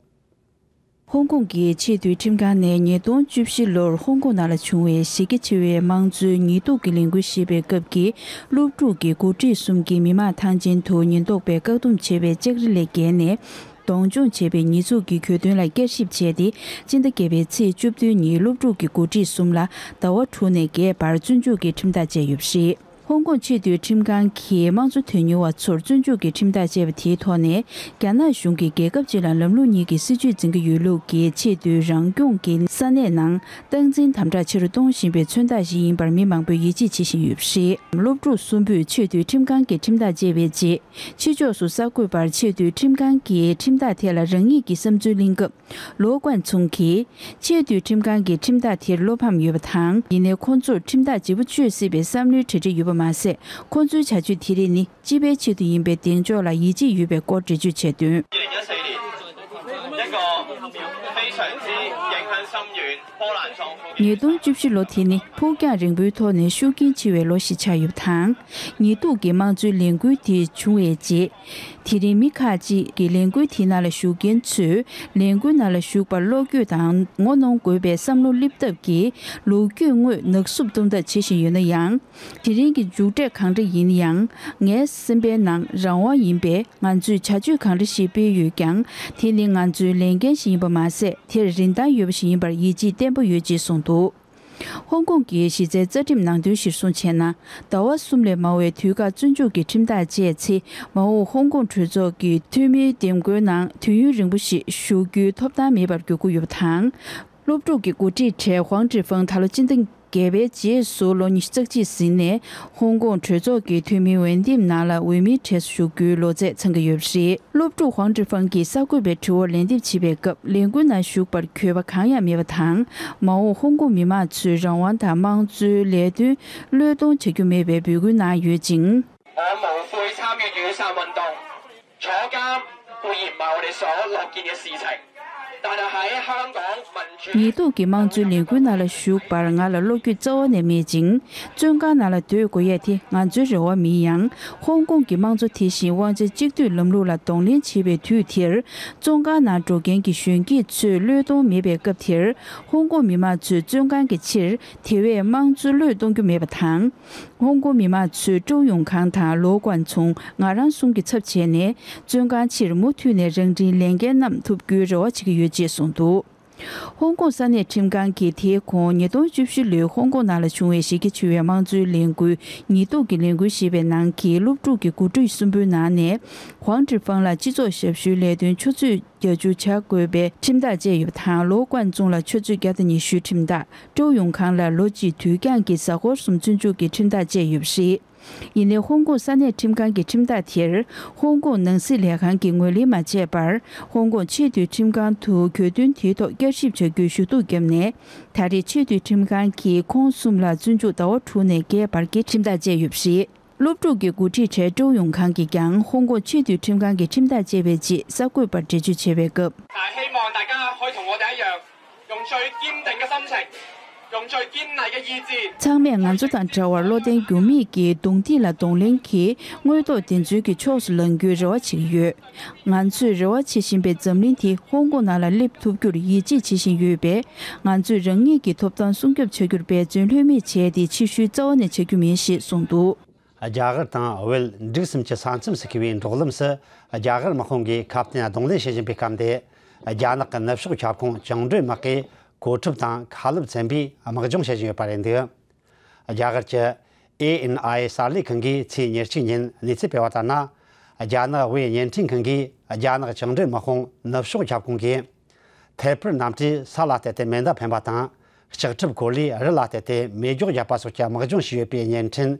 ཧོང་ཀོང་གི་ཆེས་མཐོའི་ཁྲིམས་ཁང་ནས་ཉིས་སྟོང་བཅུ་བཞི་ལོར་ཧོང་ཀོང་ནང་ལ་བྱུང་བའི་གཞི་རྒྱ་ཆེ་བའི་དམངས་གཙོའི་ཉེས་གཏུག་གི་ལས་འགུལ་ཞེས་པའི་སྐབས་ཀྱི་སློབ་ཕྲུག་གི་འགོ་ཁྲིད་གསུམ་གྱིས་མི་མང་ཐང་ཆེན་དུ་ཉེན་རྟོག་པས་བཀག་སྡོམ་བྱས་པའི་ལྕགས་རི་ལས་བརྒལ་ནས་གདོང་མཆོང་བྱས་པའི་ཉེས་འཛུགས་ཀྱི་གྱོད་དོན་ལ་བསྐྱར་ཞིབ་བྱས་ཏེ། སྤྱི་ཟླ་བརྒྱད་པའི་ཚེས་བཅུ་བདུན་ཉིན་སློབ་ཕྲུག་གི་འགོ་ཁྲིད་གསུམ་ལ་ཟླ་བ་དྲུག་ནས་བརྒྱད་བར་བཙོན་འཇུག་གི་ཁྲིམས་ཐག་བཅད་ཡོད་པ་རེད། ཧོང་ཀོང་ཆེས་མཐོའི་ཁྲིམས་ཁང་གིས་དམངས་གཙོ་དོན་གཉེར་བ་ཚོར་བཙོན་འཇུག་གི་ཁྲིམས་ཐག་བཅད་པ་དེའི་ཐོག་ནས། རྒྱ་ནག་གཞུང་གིས་རྒྱལ་ཁབ་སྤྱི་ལ་ལམ་ལུགས་གཉིས་ཀྱི་སྲིད་བྱུས་འཛིན་གྱི་ཡོད་ལུགས་ཀྱི་ཆེས་མཐོའི་རང་སྐྱོང་གི་ས་གནས་ནང་སྟངས་འཛིན་དམ་དྲག་ཆེ་རུ་གཏོང་བཞིན་པའི་མཚོན་རྟགས་ཤིག་ཡིན་པར་མི་མང་པོས་ཡིད་ཆེས་བྱེད་བཞིན་ཡོད་པ་རེད། སློབ་ཕྲུག་གསུམ་པོས་ཆེས་མཐོའི་ཁྲིམས་ཁང་གི་ཁྲིམས་ཐག་བཅད་པའི་རྗེས། ཕྱི་ཕྱོགས་སུ་གསར་འགོད་པར་ཆེས་མཐོའི་ཁྲིམས་ཁང་གིས་ཁྲིམས་ཐག་ཐད་ལ་རང་ཉིད་ཀྱི་བསམ་ཚུལ་གླེང་སྐབས། ལོའུ་ཀོན་ཚུང་གིས། ཆེས་མཐོའི་ཁྲིམས་ཁང་གིས་ཁྲིམས་ཐག་དེར་བློ་ཕམ་ཡོད་པ་དང་། ཡིན་ནའི་ཁོང་ཚོར་ཁྲིམས་ཐག་ལྗིད་པོ་གཅོད་སྲིད་པའི་བསམ་བློའི་གྲ་སྒྲིག་ཡོད་པ་མ་ཟད། ཁོང་ཚོའི་བྱ་སྤྱོད་དེ་རིགས་ནི་སྤྱི་པའི་ཆེད་དུ་ཡིན་པའི་གདེང་འཇོག་ལ་ཡིད་ཆེས་ཡོད་པའི་སྐོར་འགྲེལ་བརྗོད་བྱས་དོན། 二零一四年，一個非常之影響深遠、波瀾壯闊嘅 ཉིས་སྟོང་བཅུ་བཞི་ལོ་དེ་ནི་ཕུགས་རྒྱང་རིང་པོའི་ཐོག་ནས་ཤུགས་རྐྱེན་ཆེ་བའི་ལོ་ཞིག་ཆགས་ཡོད་པ་དང་། ཉེས་གཏུག་གི་དམངས་གཙོའི་ལས་འགུལ་དེ་བྱུང་བའི་རྗེས། དེ་རིང་མི་ཁག་ཅིག་གིས་ལས་འགུལ་དེའི་ནང་ལ་ཞུགས་མཁན་ཚོས་ལས་འགུལ་ནང་ལ་ཞུགས་པར་བློ་འགྱོད་དང་ངོ་གནོང་དགོས་པའི་བསམ་བློ་སླེབས་ཐབས་ཀྱིས་ལོ་རྒྱུས་དངོས་ནག་བསུབ་གཏོང་ཐབས་བྱེད་བཞིན་ཡོད་ན་ཡང་། དེ་རིང་གི་མཇུག་འབྲས་གང་འདྲ་ཡིན་ཡང་། ངའི་སེམས་པའི་ནང་རང་དབང་ཡིན་པས། ང་ཚོས་བྱ་སྤྱོད་གང་འདྲ་ཞིག་སྤེལ་ཡོད་ཀྱང་། དེ་ནི་ང་ཚོའི་ལས་འགན་ཞིག་ཡིན་པ་མ་ཟད། དེར་རིན་ཐང་ཡོད་པ་ཞིག་ཡིན་པར་ཡིད་ཆེས་བརྟན་པོ་ཡོད་ཅེས་གསུངས་འདུག་ཧོང་ཀོང་གི་གཞི་རྩའི་རྩ་ཁྲིམས་ནང་དོན་གཞིར་བཟུང་བྱས་ན། ཟླ་བ་གསུམ་ལས་མང་བའི་དུས་བཀག་བཙོན་འཇུག་གི་ཁྲིམས་ཐག་བཅད་ཚེ། མ་འོངས་ཧོང་ཀོང་གྲོས་ཚོགས་ཀྱི་འཐུས་མིའི་འདེམས་བསྐོའི་ནང་དུས་ཡུན་རིང་པོ་ཞིག་བཞུགས་རྒྱུའི་ཐོབ་ཐང་མེད་པར་འགྱུར་གྱི་ཡོད་པ་དང་། སློབ་ཕྲུག་གི་འགོ་ཁྲིད་གྲས་ཧུའང་ཀྲི་ཧྥང་ད་ལོ་སྤྱི་ཟླ་བརྒྱད་པའི་རྗེས་སུ་ལོ་ཉི་ཤུ་རྩ་གཅིག་ཟིན་ནས། ཧོང་ཀོང་གྲོས་ཚོགས་ཀྱི་འཐུས་མིའི་འོས་འདེམས་ནང་ལ་འོས་མིའི་གྲས་སུ་ཞུགས་རྒྱུའི་ལོ་ཚད་ཚང་གི་ཡོད་པ་རེད། སློབ་ཕྲུག་ཧུའང་ཀྲི་ཧྥང་གིས་གསར་འགོད་པའི་དྲི་བར་ལན་འདེབས་བྱེད་པའི་སྐབས། ལས་འགུལ་ནང་ཞུགས་པར་འགྱོད་པ་གང་ཡང་མེད་པ་དང་། མ་འོངས་ཧོང་ཀོང་མི་མང་ཚོའི་རང་དབང་དང་དམངས་གཙོའི་ལས་དོན་བློས་གཏོང་བྱ་རྒྱུ་མེད་པའི་འབོད་སྐུལ་གནང་ཡོད་ཅིང་། 我無悔參與雨傘運動，坐監固然唔係我哋所樂見嘅事情，但係喺香港民主 ཉེས་གཏུག་གི་དམངས་གཙོའི་ལས་འགུལ་ནང་ལ་ཞུགས་པར་ང་ལ་བློ་འགྱོད་རྩ་བ་ནས་མེད་ཅིང་། བཙོན་ཁང་ནང་ལ་སྡོད་དགོས་ཡས་དེ་ང་ཚོའི་རེ་བ་མིན་ཡང་། ཧོང་ཀོང་གི་དམངས་གཙོ་དེ་བཞིན་དབང་ཆ་གཅིག་སྡུད་ལམ་ལུགས་ལ་གདོང་ལེན་བྱེད་པའི་དུས་དེར། བཙོན་ཁང་ནང་འགྲོ་མཁན་གྱི་གཞོན་སྐྱེས་ཚོས་བློས་གཏོང་མེད་པའི་སྐབས་དེར། ཧོང་ཀོང་མི་མང་ཚོས་བཙོན་ཁང་གི་ཕྱིར་དེ་བས་དམངས་གཙོ་བློས་གཏོང་རྒྱུ་མེད་པ་དང་། ཧོང་ཀོང་མི་མང་ཚོས་ཀྲོའུ་ཡུང་ཁང་དང་ལོའུ་ཀོན་ཚུང་ང་རང་གསུམ་གྱི་ཚབ་བྱས་ནས། བཙོན་ཁང་ཕྱིར་མུ་མཐུད་ནས་རང་འཁྲིའི་ལས་འགན་བསྣམས་ཐུབ་རྒྱུའི་རེ་བ་བྱེད་ཀྱི་ཡོད་ཅེས་གསུངས་འདུག་ཧོང་ཀོང་ས་གནས་ཁྲིམས་ཁང་གིས་དེའི་གོང་ཉིས་སྟོང་བཅུ་བཞི་ལོའི་ཧོང་ཀོང་ནང་ལ་བྱུང་བའི་གཞི་རྒྱ་ཆེ་བའི་དམངས་གཙོའི་ལས་འགུལ་ཉེས་གཏུག་གི་ལས་འགུལ་ཞེས་པའི་ནང་གི་སློབ་ཕྲུག་གི་འགོ་ཁྲིད་གསུམ་པོའི་ནང་ནས། ཧུའང་ཀྲི་ཧྥང་ལ་སྤྱི་ཚོགས་ཞབས་ཞུའི་ལས་དོན་ཆུ་ཚོད་བརྒྱད་ཅུ་བྱ་དགོས་པའི་ཁྲིམས་ཐག་བཅད་ཡོད་པ་དང་། ལོའུ་ཀོན་ཙུང་ལ་ཆུ་ཚོད་བརྒྱ་དང་ཉི་ཤུའི་ཁྲིམས་ཐག་ཀྲོའུ་ཡུང་ཁང་ལ་ལོ་གཅིག་དུས་འགྱངས་ཀྱི་གཟའ་འཁོར་གསུམ་བཙོན་འཇུག་གི་ཁྲིམས་ཐག་བཅད་ཡོད་པ་རེད། ཡིན་ནའི་ཧོང་ཀོང་ས་གནས་ཁྲིམས་ཁང་གི་ཁྲིམས་ཐག་དེར་ཧོང་ཀོང་ནང་སྲིད་ལས་ཁང་གིས་ངོས་ལེན་མ་བྱས་པར། ཧོང་ཀོང་ཆེས་མཐོའི་ཁྲིམས་ཁང་དུ་གྱོད་དོན་དེའི་ཐོག་བསྐྱར་ཞིབ་བྱ་རྒྱུའི་ཞུ་གཏུག་བརྒྱབ་ནས། ད་རེས་ཆེས་མཐོའི་ཁྲིམས་ཁང་གིས་ཁོང་གསུམ་ལ་བཙོན་འཇུག་ཟླ་བ་དྲུག་ནས་བརྒྱད་བར་གྱི་ཁྲིམས་ཐག་བཅད་ཡོད་པ་རེད། སློབ་ཕྲུག་གི་འགོ་ཁྲིད་གྲས་ཀྲོའུ་ཡུང་ཁང་གིས་ཀྱང་ཧོང་ཀོང་ཆེས་མཐོའི་ཁྲིམས་ཁང་གི་ཁྲིམས་ཐག་བཅད་པའི་རྗེས་གསར་འགོད་པར་འགྲེལ་བརྗོད་བྱས་པའི་སྐབས། 但係希望大家可以同我哋一樣，用最堅定嘅心情，用最堅毅嘅意志。 ཚང་མས་ང་ཚོ་དང་འདྲ་བར་བློ་བརྟན་འགྱུར་མེད་ཀྱིས་གདོང་ཐིག་ལ་གདོང་ལེན་གྱིས་དངོས་ཐོག་བདེན་འཚོལ་གྱི་ཕྱོགས་སུ་ལངས་རྒྱུའི་རེ་བ་བྱེད་ཀྱི་ཡོད། ང་ཚོས་རེ་བ་བྱེད་བཞིན་པའི་འཛམ་གླིང་དེ་ཧོང་ཀོང་ནང་ལ་སླེབས་ཐུབ་རྒྱུར་ཡིད་ཆེས་བྱེད་བཞིན་ཡོད་པས། ང་ཚོས་རང་ཉིད་ཀྱི་ཐོབ་ཐང་སྲུང་སྐྱོབ་བྱ་རྒྱུར་འབད་བརྩོན་ལྷོད་མེད་བྱས་ཏེ་ཕྱིར་བཤོལ་རྩ་བ་ནས་བྱ་རྒྱུ་མིན་ཞེས་གསུངས་འདུག་རྒྱ་གར་དང་བལ་འབྲུག་གསུམ་གྱི་ས་མཚམས་སུ་འཁེལ་བའི་འབྲོག་ལམ་སུ་རྒྱ་གར་དམག་དཔུང་གིས་ཁ་གཏད་གདོང་ལེན་བྱེད་བཞིན་པའི་སྐབས་འདིར། རྒྱ་ནག་གི་ནུབ་ཕྱོགས་ཁྱབ་ཁོངས་བཅིངས་འགྲོལ་དམག་གིས་ གོ་ཁྲབ་དང་ཁ་ལུབ་ཚན་པས་དམག་སྦྱོང་བྱེད་བཞིན་ཡོད་པ་རེད་འདུག་རྒྱ་གར་གྱི་ཨེ་ཨེན་ཨའི་གསར་ལས་ཁང་གིས་ཚེས་ཉེར་གཅིག་ཉིན་གནས་ཚུལ་སྤེལ་བ་ལྟར་ན། རྒྱ་ནག་དབུས་བརྙན་འཕྲིན་ཁང་གིས་རྒྱ་ནག་བཅིངས་འགྲོལ་དམག་དཔུང་ནུབ་ཕྱོགས་ཁྱབ་ཁོངས་ཀྱི་ཐད་འཕུར་གནམ་གྲུས་ས་ལ་བལྟས་ཏེ་མེ་མདའ་འཕེན་པ་དང་། ལྕགས་ཁྲབ་འཁོར་ལོས་རི་ལ་བལྟས་ཏེ་མེ་སྒྱོགས་བརྒྱབ་པ་སོགས་ཀྱི་དམག་སྦྱོང་བྱས་ཡོད་པའི་བརྙན་འཕྲིན་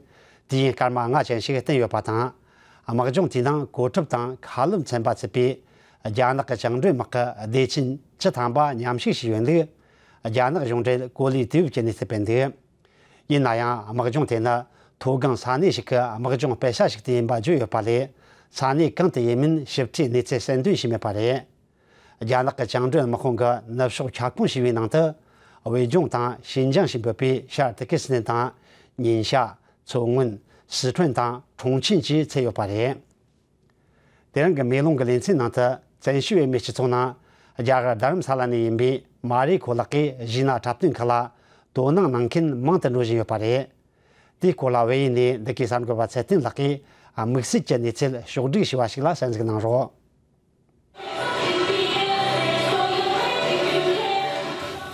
དུས་ཡུན་སྐར་མ་ལྔ་ཅན་ཞིག་བསྟན་ཡོད་པ་དང་། དམག་སྦྱོང་དེའི་ནང་གོ་ཁྲབ་དང་ཁ་ལུབ་ཚན་པ་ཚུད་པའི་རྒྱ་ནག་གི་བཅིངས་འགྲོལ་དམག་གི་སྡེ་ཚན་བཅུ་ཐམ་པ་མཉམ་ཞུགས་བྱས་ཡོད་འདུག་རྒྱ་ནག་གཞུང་འབྲེལ་གོ་ལའི་དུས་བབ་ཀྱིས་གནས་ཚུལ་སྤེལ་འདུག་ཡིན་ན་ཡང་དམག་སྦྱོང་དེ་ནི་མཐོ་སྒང་ས་གནས་ཤིག་གི་དམག་སྦྱོང་སྤེལ་ས་ཞིག་ཏུ་ཡིན་པ་བརྗོད་ཡོད་པ་ལས། ས་གནས་གང་དུ་ཡིན་མིན་ཞིབ་ཕྲའི་གནས་ཚུལ་གསལ་འདོན་བྱས་མེད་པ་རེད། རྒྱ་ནག་གི་བཅིངས་འགྲོལ་དམག་དཔུང་གི་ནུབ་ཕྱོགས་ཁྱབ་ཁོངས་ཞེས་པའི་ནང་དུ། བོད་ལྗོངས་དང་ཤིན་ཅང་ཞེས་འབོད་པའི་ཤར་ཏུར་ཀི་སི་ཐན་དང་། ཉིན་ཤ། མཚོ་སྔོན། སི་ཁྲོན་དང་ཁྲུང་ཆིན་བཅས་ཚུད་ཡོད་པ་རེད། དེ་རིང་གི་མེ་ལོང་གི་ལེ་ཚན་ནང་དུ་བཙན་བྱོལ་བོད་མིའི་སྤྱི་ཚོགས་ནང་རྒྱ་གར་རྡ་རམ་ས་ལ་ནས་ཡིན་པའི་མ་རི་ཁོ་ལགས་ཀྱིས་གཞས་སྣ་འཁྲབ་སྟོན་ཁག་ལ་དོ་སྣང་གནང་མཁན་མང་དུ་འགྲོ་བཞིན་ཡོད་པ་རེད། དེའི་སྐོར་ལ་བལ་ཡུལ་ནས་འདི་གའི་གསར་འགོད་པ་ཚེ་བརྟན་ལགས་ཀྱིས་དམིགས་བསལ་གྱི་གནས་ཚུལ་ཕྱོགས་བསྒྲིགས་བྱས་པ་ཞིག་ལ་གསན་གཟིགས་གནང་རོགས།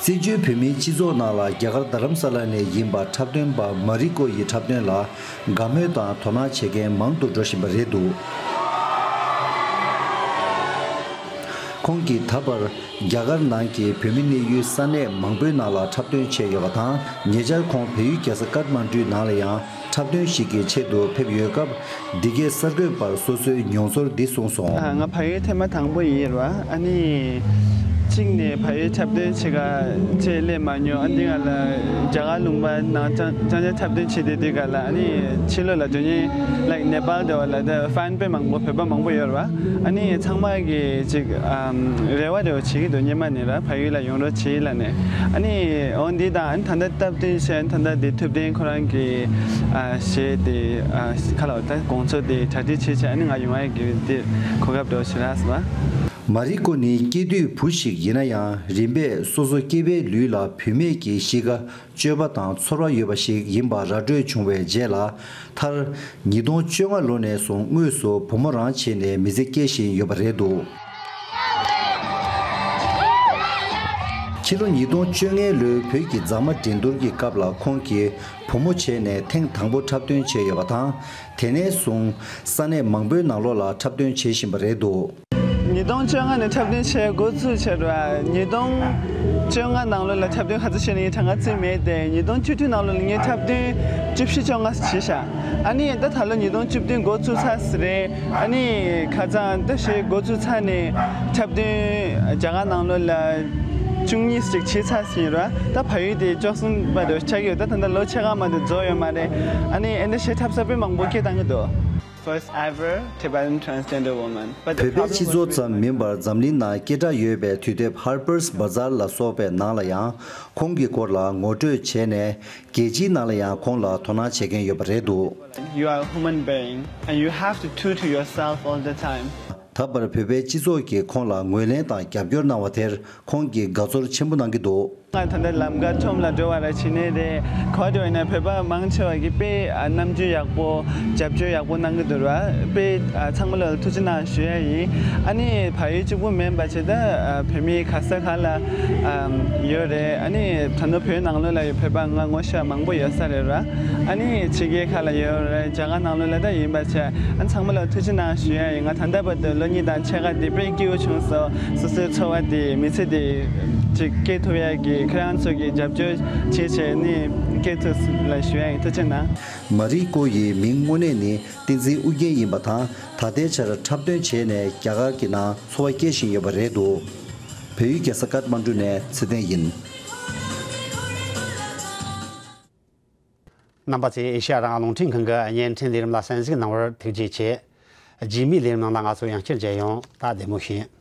བཙན་བྱོལ་བོད་མིའི་སྤྱི་ཚོགས་ནང་ལ་རྒྱ་གར་རྡ་རམ་ས་ལ་ནས་ཡིན་པ་འཁྲབ་སྟོན་པ་མ་རི་ཀོ་ཡི་འཁྲབ་སྟོན་ལ་དགའ་མོས་དང་དོ་སྣང་བྱེད་མཁན་མང་དུ་འགྲོ་བཞིན་པ་རེད་འདུག་ཁོང་གིས་ད་བར་རྒྱ་གར་ནང་གི་བོད་མི་གནས་ཡུལ་ས་གནས་མང་པོའི་ནང་ལ་འཁྲབ་སྟོན་བྱས་ཡོད་པ་དང་། ཉེ་ཆར་ཁོང་བལ་ཡུལ་རྒྱལ་ས་ཀཏ་མན་ཌུའི་ནང་ལ་ཡང་འཁྲབ་སྟོན་ཞིག་གི་ཆེད་དུ་ཕེབས་ཡོད་སྐབས། འདི་གའི་གསར་འགོད་པར་སོ་སོའི་མྱོང་ཚོར་འདི་གསུངས་སོང་། ང་ཕ་ཡུལ་ཐེངས་མ་དང་པོ་ཡིན་རེད་བ། ཨ་ནི་གཅིག་ནས་ཕ་ཡུལ་འཁྲབ་སྟོན་བྱེད་ག་ཅེས་སླེབས་མ་མྱོང་། ཨ་འདི་ག་ལ་རྒྱ་གར་ལུང་པ་ནང་རྐྱང་རྐྱང་འཁྲབ་སྟོན་བྱེད་དེ་དུས་ག་ལ། ཨ་ནི་ཕྱི་ལོགས་ལ་འགྲོ་མཁན་ལའིཀ་ནེ་པཱལ་དེ་བ་ལ་ད་ཧྥན་དཔེ་མང་པོ་བོད་པ་མང་པོ་ཡོད་རེད་བ། ཨ་ནི་ཚང་མ་གིས་ཅིག་ཨམ་རེ་བ་རེ་བ་བྱེད་ཀྱི་འདུག་སྔོན་མ་ནས་ར་ཕ་ཡུལ་ལ་ཡོང་རོགས་བྱེད་ལབ་ནས། ཨ་ནི་འོ་འདི་དང་ཨ་ནི་ད་ལྟ་སྟབས་བསྟུན་བྱས། ད་ལྟ་འདི་ཐུབ་བསྟན་ཁོ་རང་གི་ཨ་གཞས་དེ་ཨ་ག་ལ་ད་དགོང་ཚོགས་དེ་གྲ་སྒྲིག་བྱས་བྱས། ཨ་ནི་ང་ཡོང་ཡ་གི་འདི་གོ་སྐབས་འདྲ་བོ་ཞིག་རག་སོང་བ། མ་རི་ཀོ་ནི་སྐྱེས་དུས་བུ་ཞིག་ཡིན་ན་ཡང་། རིམ་པས་སོ་སོ་སྐྱེས་པའི་ལུས་ལ་བུད་མེད་ཀྱི་གཤིས་ཀ། སྤྱོད་པ་དང་ཚོར་བ་ཡོད་པ་ཞིག་ཡིན་པ་ར་སྤྲོད་བྱུང་བའི་རྗེས་ལ། མཐར་ཉིས་སྟོང་བཅོ་ལྔ་ལོ་ནས་བཟུང་དངོས་སུ་བུ་མོ་རང་བྱས་ནས་མི་ཚེ་སྐྱེལ་བཞིན་ཡོད་པ་རེད་འདུག་ཕྱི་ལོ་ཉིས་སྟོང་བཅོ་ལྔ་ལོའི་བོད་ཀྱི་མཛངས་མ་འགྲན་བསྡུར་གྱི་སྐབས་ལ་ཁོང་གིས་བུ་མོ་བྱས་ནས་ཐེངས་དང་པོ་འཁྲབ་སྟོན་བྱས་ཡོད་པ་དང་། དེ་ནས་བཟུང་ས་གནས་མང་པོའི་ནང་ལོགས་ལ་འཁྲབ་སྟོན་བྱེད་བཞིན་པ་རེད་འདུག་ཉིས་སྟོང་བཅོ་ལྔ་ནས་འཁྲབ་སྟོན་བྱེད་འགོ་ཚུགས་བྱས་ར། ཉིས་སྟོང་བཅོ་ལྔ་ནང་ལོགས་ལ་འཁྲབ་སྟོན་ག་ཚོད་བྱས་ནས་ངས་གྲངས་ཀ་བརྩིས་མེད་དེ། ཉིས་སྟོང་བཅུ་དྲུག་ནང་ལོགས་ལ་ངས་འཁྲབ་སྟོན་བཅུ་བཞི་བཅོ་ལྔ་བྱས་ཤག་ཨ་ནི་ད་ད་ལོ་ཉིས་སྟོང་བཅུ་བདུན་འགོ་ཚུགས་ཚར་ཟིན་རེད། ཨ་ནི་ཁ་སང་ད་ཞེས་འགོ་ཚུགས་ཚར་ནས་འཁྲབ་སྟོན་རྒྱ་གར་ནང་ལོགས་ལ་བཅུ་གཉིས་ཅིག་བྱས་ཚར་ཟིན་ར། ད་ཕ་ཡུལ་དེ་བཅུ་གསུམ་པ་དེ་ཆགས་ཀྱི་ཡོད། ད་ད་ལྟ་ལོ་ཕྱེད་ཀ་མ་གཏོགས་རྫོགས་ཡོད་མ་རེད། ཨ་ནི་ཨེ་འདྲ་གཞས་འཁྲབ་ས་དཔེ་མང་པོ་སྐད་བཏང་གི་འདུག First ever Tibetan transgender woman. But the བོད་པའི་སྤྱི་ཚོགས་ཙམ་མིན་པར་འཛམ་གླིང་ནང་སྐད་གྲགས་ཡོད་པའི་དུས་དེབ་Harper's Bazaar ལ་སོགས་པའི་ནང་ལ་ཡང་ཁོང་གི་སྐོར་ལ་ངོ་སྤྲོད་བྱས་ནས། རྒྱལ་སྤྱིའི་ནང་ལ་ཡང་ཁོང་ལ་དོ་སྣང་བྱེད་མཁན་ཡོད་པ་རེད་འདུག You are a human being and you have to true to yourself all the time. ད་བར་བོད་པའི་སྤྱི་ཚོགས་ཀྱིས་ཁོང་ལ་ངོས་ལེན་དང་རྒྱབ་སྐྱོར་གནང་བ་དེར་ཁོང་གིས་དགའ་ཚོར་ཆེན་པོ་གནང་གི་འདུག་ང་ད་ལྟ་ལམ་ཁ་ཁྲོམ་ལ་འགྲོ་བ་ར་བྱེད་ནས་རེད། ག་པར་འགྲོ་ཡིན་ན་བོད་པ་མང་ཆེ་བ་གིས་དཔེ་ཨ་རྣམ་འགྱུར་ཡག་པོ། རྒྱབ་སྐྱོར་ཡག་པོ་གནང་གི་འདུག་ར། དཔེ་ཨ་ཚང་མ་ལ་ཐུགས་རྗེ་གནང་ཞུ་ཡ་ཡིན། ཨ་ནི་ཕ་ཡུལ་གཅིག་པུ་མིན་པ་བྱས་ད་ཨ་བོད་མི་ག་ས་ག་ལ་ཨམ་ཡོད་རེད། ཨ་ནི་ད་ནི་བོད་ནང་ལོགས་ལ་ཡོད་བོད་པ་ང་ངོ་ཤེས་པ་མང་པོ་ཡོད་ས་རེད་ར། ཨ་ནི་ཕྱི་རྒྱལ་ཁག་ལ་ཡོད་རེད། རྒྱ་གར་ནང་ལོགས་ལ་ད་ཡིན་པ་བྱས། ཨ་ཚང་མ་ལ་ཐུགས་རྗེ་གནང་ཞུ་ཡ་ཡིན། ང་ད་ལྟ་བར་དུ་ལོ་གཉིས་དང་ཕྱེད་ཀ་དེ་དཔེ་སྐྱིད་པོ་བྱུང་སོང་། སོ་སོའི་འཚོ་བ་དེ་མི་ཚེ་དེ་ཅིག་སྐྱེལ་ཐུབ་ཡ་གི་ཁྱེད་རང་ཚོ་གི་རྒྱབ་སྐྱོར་བྱས་བྱས་ནས་སྐྱེལ་ཐུབ་ལ་ཞུ་ཡ་ཡིན། ཐུགས་རྗེ་གནང་། མ་རི་ཀོ་ཡི་མིང་དངོས་གནས་ནི་བསྟན་འཛིན་ཨུ་རྒྱན་ཡིན་པ་དང་། ད་ལྟའི་ཆར་འཁྲབ་སྟོན་བྱས་ནས་རྒྱ་གར་གྱི་ནང་འཚོ་བ་སྐྱེལ་བཞིན་ཡོད་པ་རེད་འདུག་བལ་ཡུལ་རྒྱལ་ས་ཀཏ་མན་ཌུ་ནས་ཚེ་བརྟན་ཡིན། རྣམ་པ་ཚོས་ཨེ་ཤེ་ཡ་རང་དབང་རླུང་འཕྲིན་ཁང་གི་བརྙན་འཕྲིན་ལས་རིམ་ལ་གསན་གཟིགས་གནང་བར་ཐུགས་རྗེ་ཆེ། རྗེས་མའི་ལས་རིམ་ནང་ལ་ང་ཚོ་ཡང་བསྐྱར་མཇལ་ཡོང་། ད་བདེ་མོ་བྱོས།